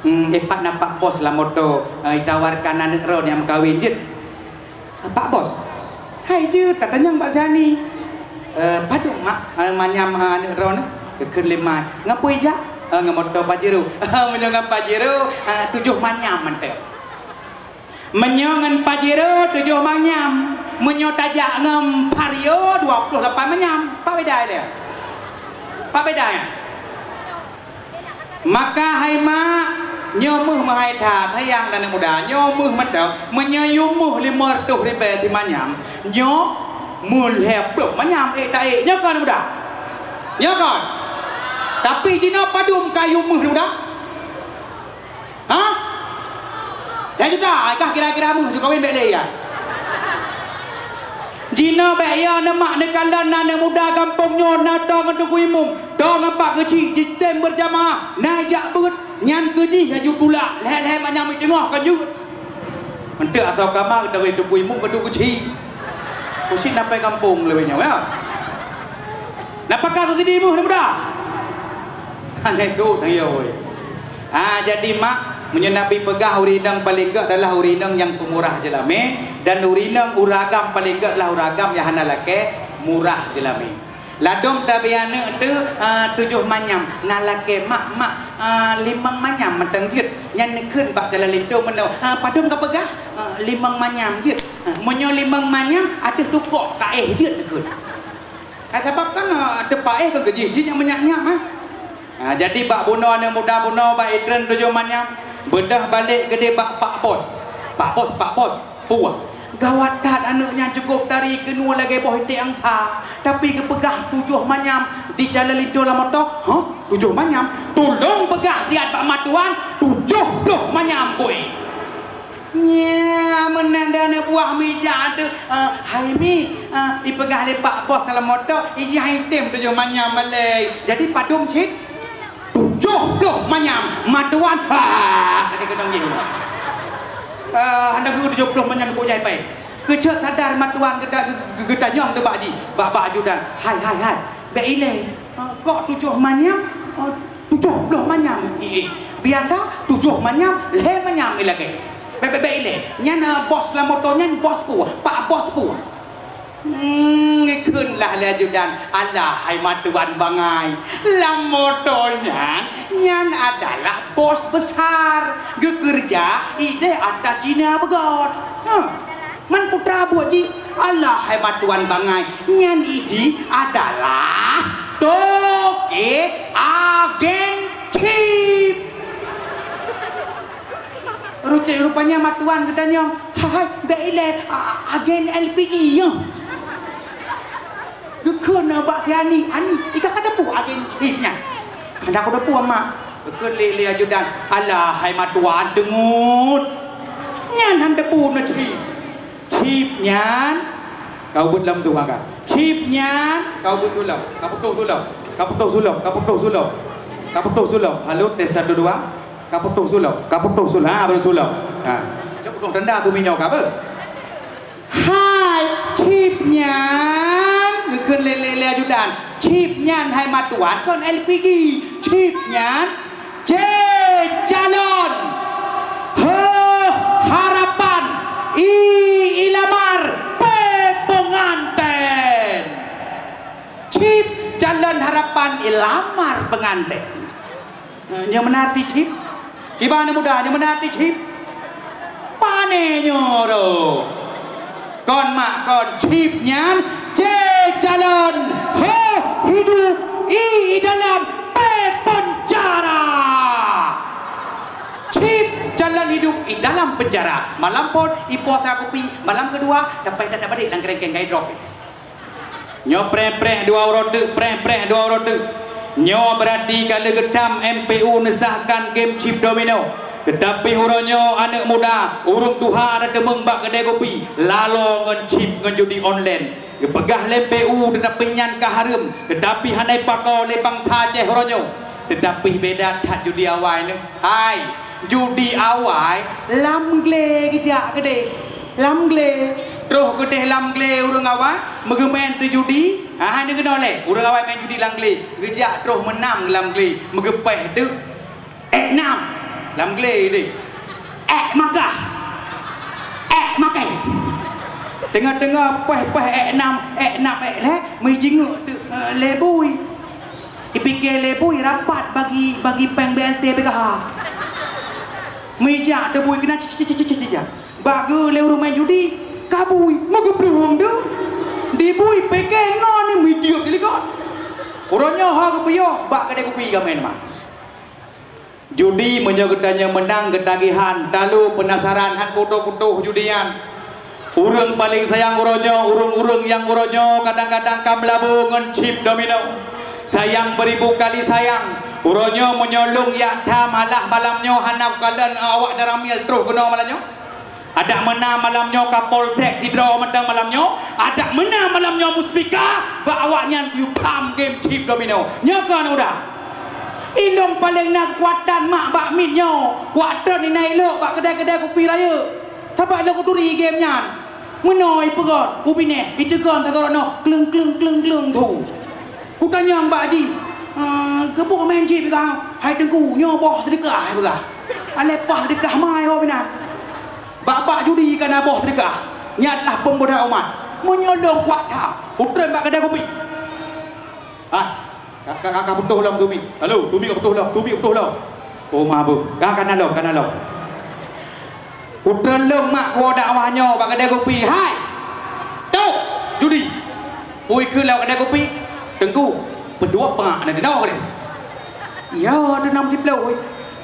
"Hmm, ipat na pak bos lam moto, eh, itawarkan aneuk droeneuh nyang meukawen jeuet." "Pak bos?" "Hai jeuet, tatanyong bak si Ani." "Eh, padum mak, eh, manyam, eh, aneuk droeneuh?" Geukheun lé mak. "Ngon peue ijak?" "Eh, ngon moto Pajero." "Meunyoe ngon Pajero, eh, tujoh manyam mantong." "Meunyoe ngon Pajero tujoh manyam, meunyoe tajak ngon Vario dua ploh lapan manyam, pat beda lé? Pat beda nyan?" Maka hai mak, nyoe meuh meuhai that, sayang aneuk muda, nyoe meuh mantong, meunyoe yue meuh limong reutôh ribèe simanyam, nyoe meulhèe ploh manyam ék taék, nyoe kon aneuk muda? Nyoe kon? Tapi jinoe padum ka yue meuh aneuk muda? Hah? Satu juta, kah kira-kira meuh, jeuet kawén bèk lé ya. Jinoe bèk ya neumak neukalon aneuk muda gampông nyoe na tô ngon Teungku Imum. Tô ngon Pak Geuchik jitem beurjamaah, na jak beuet, nyan keu jih laju tulak, lhèe-lhèe manyam i teungoh ka jeuet. Eunteuk asoe kama geutanyoe Teungku Imum keu Teungku Geuchik. Kusit napai gampông lewat nyoe, ya. Napa ka subsidi meuh, aneuk muda? Hana tu, tang yo, woi. Ha, jadi mak, meunyoe Nabi peugah ureueng inong paleng gèt adalah ureueng inong nyang peumurah jeulamé, dan ureueng inong ureueng agam paleng gèt adalah ureueng agam nyang hana lakèe murah jeulamé. Ladôm tabi aneuk teuh, ah, tujoh manyam, na lakèe mak, mak, ah, limong manyam mantong jeuet. Nyan neukheun bak calon linto meunoe, ah, padum ka peugah, ah, limong manyam jeuet. Ah, meunyoe limong manyam, ateueh tukok ka éh jeuet neukheun. Ka sabab kan, ah, teupaéh kon keujih jih nyang meunyak-nyak mah. Ha, jadi bak bunoe aneuk muda bunoe bak itreun tujoh manyam, beudôh balek geudeh bak pak bos. "Pak bos, pak bos, puah. Gawat that aneuk nyan cukôp tari keunoe lagèe boh iték angsa, tapi geupeugah tujoh manyam di calon linto lam moto." "Hah? Tujoh manyam? Tulông peugah siat bak matuan, tujoh ploh manyam kui." Nya, meunan dan buah mija tu, eh, hai mi, eh, ipeugah lé pak bos dalam moto, ijih hai tem tujoh manyam malai. Jadi padum cit? Tujoh ploh manyam, matuan. Ha, kata kena nggih. Eh, anda guru tujoh ploh manyam kok jai pai. Keucok sadar matuan geuta-, geu-, geu-, geutanyong teuh bak jih, bak, bak ajudan, "Hai, hai, hai, bèk ilèe. Eh, kok tujoh manyam, eh, tujoh ploh manyam, i, i. Biasa tujoh manyam, lhèe manyam ilakèe. Bèk, bèk, bèk ilèe. Nyan, eh, bos lam moto nyan bos peue? Pak bos peue?" Hmm, geukheun lah lé ajudan, "Alah hai matuan bangai. Lam moto nyan, nyan adalah bos besar. Geukeureuja idéh ata Cina beugöt." Huh. Man putra buet jih, "Alah hai matuan bangai, nyan idi adalah toke agen chip." Rucék rupanya matuan geutanyong, "Hai, hai, bèk ilèe, a-, a-, agen L P G nyoe." Geukheun bak si Ani, "Ani, i kah ka teupeue agen chip nyan?" "Hana ku teupeue, Mak." Geukheun lé, lé ajudan, "Alah hai matuan teungeut. Nyan han teupeue na chip. Chip nyan, kau buet lom tu maka. Chip nyan, kau buet sulom. Kau putôh sulom. Kau putôh sulom. Kau putôh sulom. Kau putôh sulom. Halo, tes satu dua. Kau putôh sulom. Kau putôh sulom. Ha, baru sulom. Ha. Dia putôh tenda tu minyak apa?" "Hai, chip nyan," geukheun lé, lé, lé ajudan. "Chip nyan hai matuan kon L P G. Chip nyan C calon. H harapan. I ilamar. P penganten. Chip calon harapan ilamar penganten." "Eh, nyoe meunan arti chip? Kiban aneuk muda, nyoe meunan arti chip? Pane nyoe roh? Kon mak kon, chip nyan C calon, H hidup, I dalam, P penjara. Chip calon hidup I dalam penjara. Malam phôn, I poh sa kupi. Malam keudua, dapat that balék lam keureueng kayèe droe." Nyoe preh-preh dua uroe teuk, preh-preh dua uroe teuk. Nyoe beurati ka lheueh geutam M P U neusahkan game chip domino. Teutapi uroe nyoe aneuk muda, ureueng tuha na teumeung bak keudè kupi, lalo ngon chip ngon judi online. Geupeugah lé M P U teutapi nyan ka hareuem, teutapi hana jipakoe lé bansa Aceh uroe nyoe. Teutapi beda that judi awai nyoe. Hai, judi awai lam glé geujak keudéh. Lam glé. Troh keudéh lam glé ureueng awai, meugeumeu'en teujudi. Ha, hai neukeunoe lé, ureueng awai meu'en judi lam glé. Geujak troh meunang lam glé, meugeupéh teuk. Ék nam lam glé lé. Ék makah. Ék makai. Teungoh-teungoh péh-péh ék nam, ék nam, ék lhèe, meujingeuk teuk, eh, lé bui. Ipike lé bui rapat bagi, bagi péng B L T P K H. Meujak teubui keunan cicak. Bak geu lé ureueng main judi, ka bui, meugeuplueng tu. Dibui pike ngon ni meujak dilikot. Uroe nyoe ho geupiôh bak keudè kupi ka main mah. Judi meunyoe geutanyoe meunang geutagihan, talu peunasaran han putôh-putôh judi nyan. Ureueng paleng sayang uroe nyoe, ureueng-ureueng nyang uroe nyoe kadang-kadang ka meulabô ngon chip domino. Sayang beuribu kali sayang. Uroe nyoe meunyoe lôn jak tham alah malam nyoe hana kukalon awak daramil troh keunoe malam nyoe. Adak meunan malam nyoe Kapolsek sidroe mantong malam nyoe, adak meunan malam nyoe muspika bak awaknyan kuyue tham game chip domino. Nyoe kon udah. Ilôn paleng na keukuatan mak bak miet nyoe. Kuat tron inan ilôn bak keudè-keudè kupi rayeuk. Sabab lôn kuturi game nyan. Meunoe ipeugöt, ubinèh, iteugon sagoroe noe, kleueng, kleueng, kleueng, kleueng, thu. Kutanyong bak jih, "Ah, keupeue main chip kah?" "Hai Teungku, nyoe boh seudeukah," ipeugah. Alah boh seudeukah mai ho binan. Bak-bak judi ka na boh seudeukah. Nyan adalah peubodoh umat. Meunyoe lôn kuat that, kutron bak keudè kupi. Ah, ka, ka, ka, ka putôh lom tumi. Halo, tumi ka putôh lom, tumi ka putôh lom. Oh, mabôk. Ka, ka na lom, ka na lom. Kutron lom mak kuwoe dakwah nyoe bak keudè kupi. Hai! Tok! Judi! Pui kheun lom keudè kupi. Teungku, peuduek peungak na dinoe keudeh. Iya, deuh nam siplôh.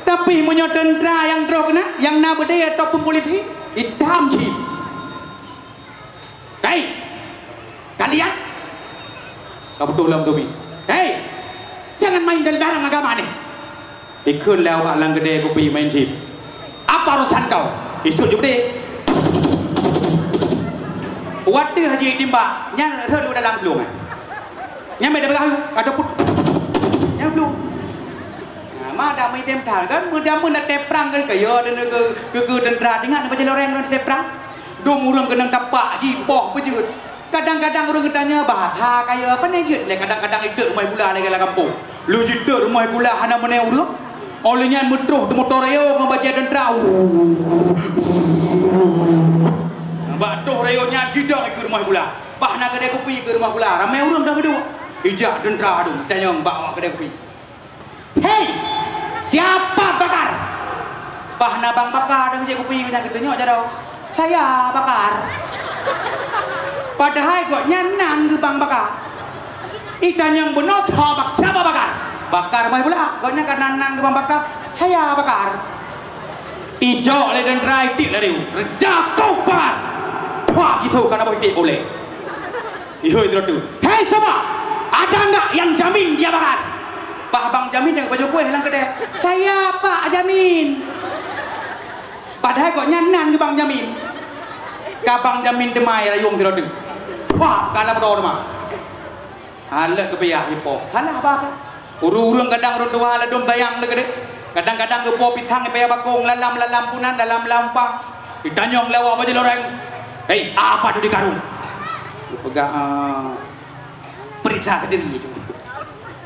Tapi meunyoe teuntra nyang troh keunan, nyang na beudé ataupun polisi, itam cit. Hei! Kalian! Ka putôh lom tumi. Hei! Jangan main dan larang agama ni. Ikheun lé awak lam keudè kupi main chip. Apa urusan kau? Isut ju beudé. Watèe Haji timbak, nyan rhot u dalam plueng, eh. Nyan bèk dibagaih, ka teuput. Nyan plueng. Nah, ma dak meuidem that kan, meujameun dak teuprang kan, kaya deungon keu, keu, keu teuntra, ingat neubaca loreng deungon teuprang. Dum ureuëng keunong tapak jipoh peujeuet. Kadang-kadang ureuëng geutanyong, "Bah, that kayée, pane jeuet lé?" Kadang-kadang itot rumoh bula lagée lam gampông. Lheueh jitot rumoh bula hana meunoe ureuëng. Óh lheueh nyan meutroh di moto rayeuk ngon bajée teuntra. Bak troh rayeuk nyan jidong ikeue rumoh bula. Bah na keudè kupi ikeue rumoh bula. Ramé ureuëng dong geuduek. Ijak teuntra dum, tanyong bak awak keudè kupi. "Hei, siapa bakar?" Bah na bang baka deungon cit kupi nyan geutunyok jaroe. "Saya bakar." Padahai gobnyan nan geubang baka. Itanyong bunoe, "Siapa bakar?" Bakar mai pula. Gobnyan ka nan, nan geubang baka. "Saya bakar." Ijok lé teuntra itik laju. "Reja kau bakar!" Pah gitu kana boh itik ulée. Ihôi droe tu, "Hei sama, ada nggak yang jamin dia bakar?" Bah bang jamin nyang pajoh kueh lam keudè. "Saya pak jamin." Padahai gobnyan nan keu bang jamin. Ka bang jamin teumai rayueng sidroe tu. Pah, ka lam droe teuma. Alek keupiah ipoh. Salah bah. Ureuëng-ureuëng kadang ureuëng tuha ladom tayang deuk-deuk. Kadang-kadang geupo pisang ipaya bakong lalam-lalam punan dalam lampang. Itanyong lé awak bajée loreng, "Hei, apa tu di karung?" Geupeugah, "Ah, periksa sendiri tu."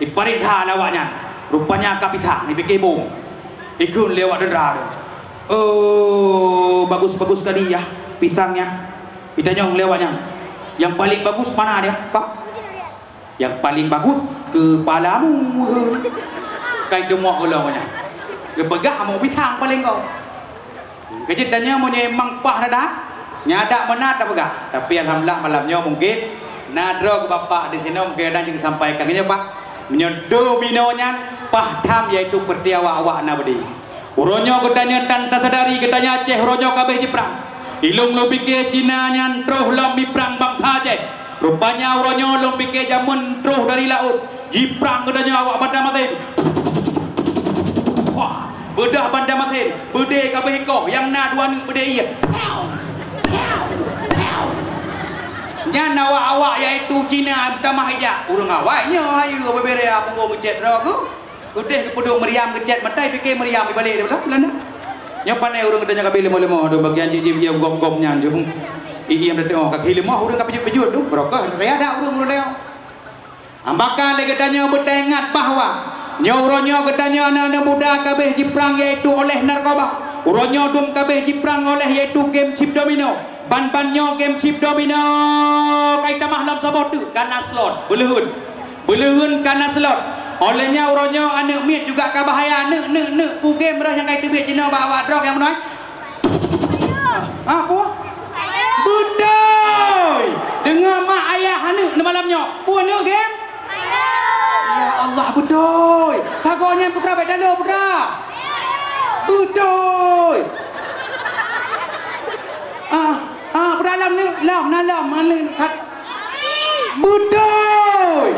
Ipareksa lé awak nyan. Rupanya ka pisang, ipike bom. Ikheun lé awak teuntra tu, "Oh, bagus-bagus sekali ya pisangnya." Itanyong lé awak nyan, "Yang paling bagus mana dia, Pak?" "Yang paling bagus kepalamu." Kai deumok ulôn nyan. Geupeugah amu pisang paling ko. Keujeuet tanyoe meunyoe memang pah na that, nyan adak meunan tapeugah. Tapi alhamdulillah malam nyoe mungkin na droe keu bapak di sinoe mungkin ada yang sampaikan nyoe, Pak. Meunyoe domino nyan pah tham, yaitu peureulée awak-awak na beudé. Uroe nyoe geutanyoe tan tasadari geutanyoe Aceh uroe nyoe ka abéh jiprang. Ilôn lôn pike Cina nyan troh lom miprang bansa Aceh. Rupanya uroe nyoe lôn pike jameun troh dari laôt. Jiprang geutanyoe awak Banjarmasin. Wah, beudoh Banjarmasin, beudé ka abéh ikoh, nyang na dua aneuk beudé ié. Nyan awak-awak yaitu Cina tamah ijak. Ureuëng awai nyoe hayeue beubiré punggong geucet droe geuh. Udeh geupeuduek meriam geucet meutai pike meriam ibalek daripada Belanda. Nyoe pane ureuëng geutanyoe ka abéh leumoh-leumoh tu bagian jih jih gom-gom nyan tu. Iem dah tengok kaki leumoh ureuëng ka peujeuet-peujeuet tu, barokah raya dak ureuëng-ureuëng nyoe. Maka lé geutanyoe beutaingat bahwa nyoe uroe nyoe geutanyoe aneuk-aneuk muda ka abéh jiprang yaitu oleh narkoba. Uroe nyoe dum ka abéh jiprang oleh yaitu game chip domino. Ban-ban nyoe game chip domino kai tamah lom saboh teuk kana slot, beuleuheun. Beuleuheun kana slot. Óh lheueh nyan uroe nyoe aneuk miet juga ka bahaya. Neuk, neuk, neuk, peue game rôh nyang ka jiteubiet jinoe bak awak droe nyang meunoe? Ah, peue? Beutôi! Deungoe mak ayah aneuk neumalam nyoe. Peue neuk game? Ya Allah, beutôi! Sagoe nyan putra bèk talo putra. Beutôi! Ah, ah, putra lom neuk, lom, na lom, aneuk sat- Beutôi!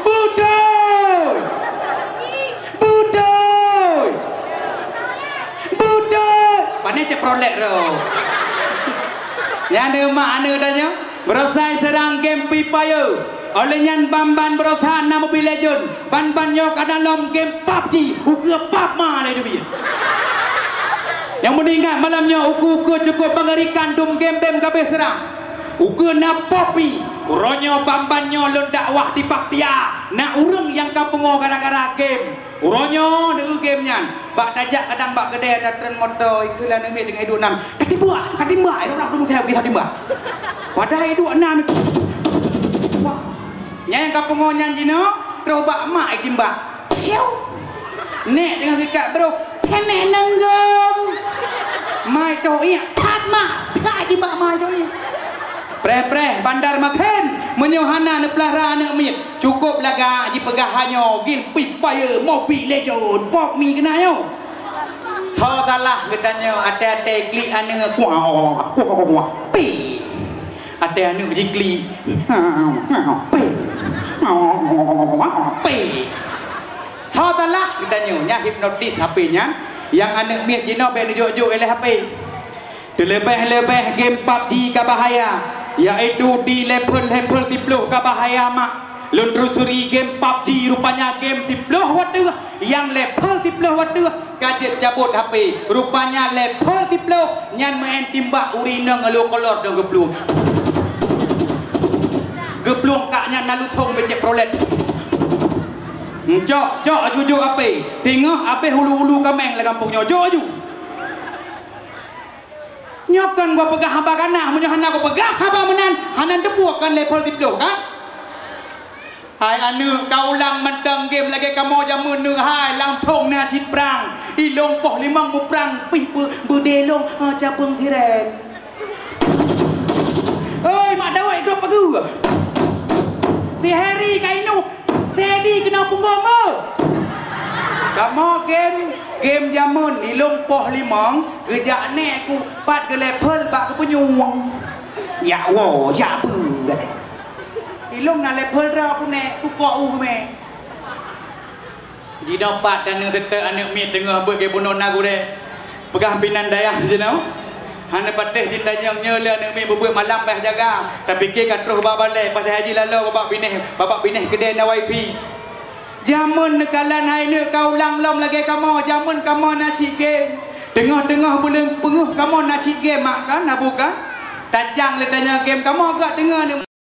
Beutôi! Beutôi! Beutôi! Pane cit prolek roh. Nyan deuh mak aneuk tanyoe, beurosai seurang game Free Fire. Óh lheueh nyan ban-ban beurosai na Mobile Legend. Ban-ban nyoe ka na lom game PUBG, ukeue pap ma lé dubiet. Nyang meuninggai malam nyoe ukeue-ukeue cukup mengerikan dum game bem ka abéh seurang. Ukeue na pop mi, uroe nyoe ban-ban nyoe lôn dakwah di Paktia, na ureuëng nyang ka pungo gara-gara game. Uroe nyoe deuh game nyan, bak tajak kadang bak keudè tatreun moto, ikeue lé aneuk miet deungon iduek nam. Katimbak, katimbak, iduek nam dum saya kisah timbak. Padahai iduek nam. Nyan ka pungo nyan jinoe, troh bak mak itimbak. Siu! Nek deungon sikat broh, tenek neunggong. Mai toh iek, that mak, that jibak mai toh iek. Preh-preh, Banjarmasin, meunyoe hana neupeulara aneuk miet, cukup lagak jipeugah hanyoe game Free Fire, Mobile Legend, pop mi keunan nyoe. Soe salah geutanyoe, até-até klik aneuk, kuah, kuah, kuah, kuah, pi. Até aneuk jiklik. Pé. Pé. Tho salah geutanyoe, nyan hipnotis H P nyan, nyang aneuk miet jinoe bèk neujok-jok ilèe H P. Teuleubeh-leubeh game PUBG ka bahaya, yaitu di level-level siploh ka bahaya mak. Lôn telusuri game PUBG rupanya game siploh watèe, nyang level siploh watèe Ka jeuet cabot H P, rupanya level siplôh nyan meu'en timbak ureueng inong ngon lôn kolor dong geuplueng. Geuplueng kak nyan na lusong becek prolet. Cok, cok aju-aju H P. Singoh abéh ulu-ulu kaméng lam gampông nyoe. Cok aju. Nyoe kon gua peugah haba ganah, meunyoe hana gua peugah haba meunan, hana teupeue kon level siplôh kan? Hai aneuk, ka ulang mantong game lagèe kamoe jameun neuh hai, langsong na cit prang. Ilong poh limong muprang, pih beu-, beudé ilong, ha, capeueng siren. Oi, Mak Daud, droe pageue. Si Heri ka inuh, si Hedi keunoe punggong, oh. Kamoe game, game jameun, ilong poh limong, geujak nèk ku, pat geulevel bak geupeunyueng. Yak woe, jak beuet. Ilong na level droe peuneuk, pukok u geumé. Jinoe pat aneuk teutek aneuk miet teungoh beuet keu bunoe na gurèe. Peugah pinan dayah jinoe. Hana patéh jitanyong nyoe lé aneuk miet beubeuet malam paih jaga. Tapike ka troh bak balèe, padahai jih laloe babah binéh, babah binéh keudè na wifi. Jameun neukalon hai neuk ka ulang lom lagèe kamoe, jameun kamoe na cit game. Teungoh-teungoh buleuen peungeuh kamoe na cit game, mak kan, abu kan. Tajang lé tanyong game kamoe gak teungoh ni.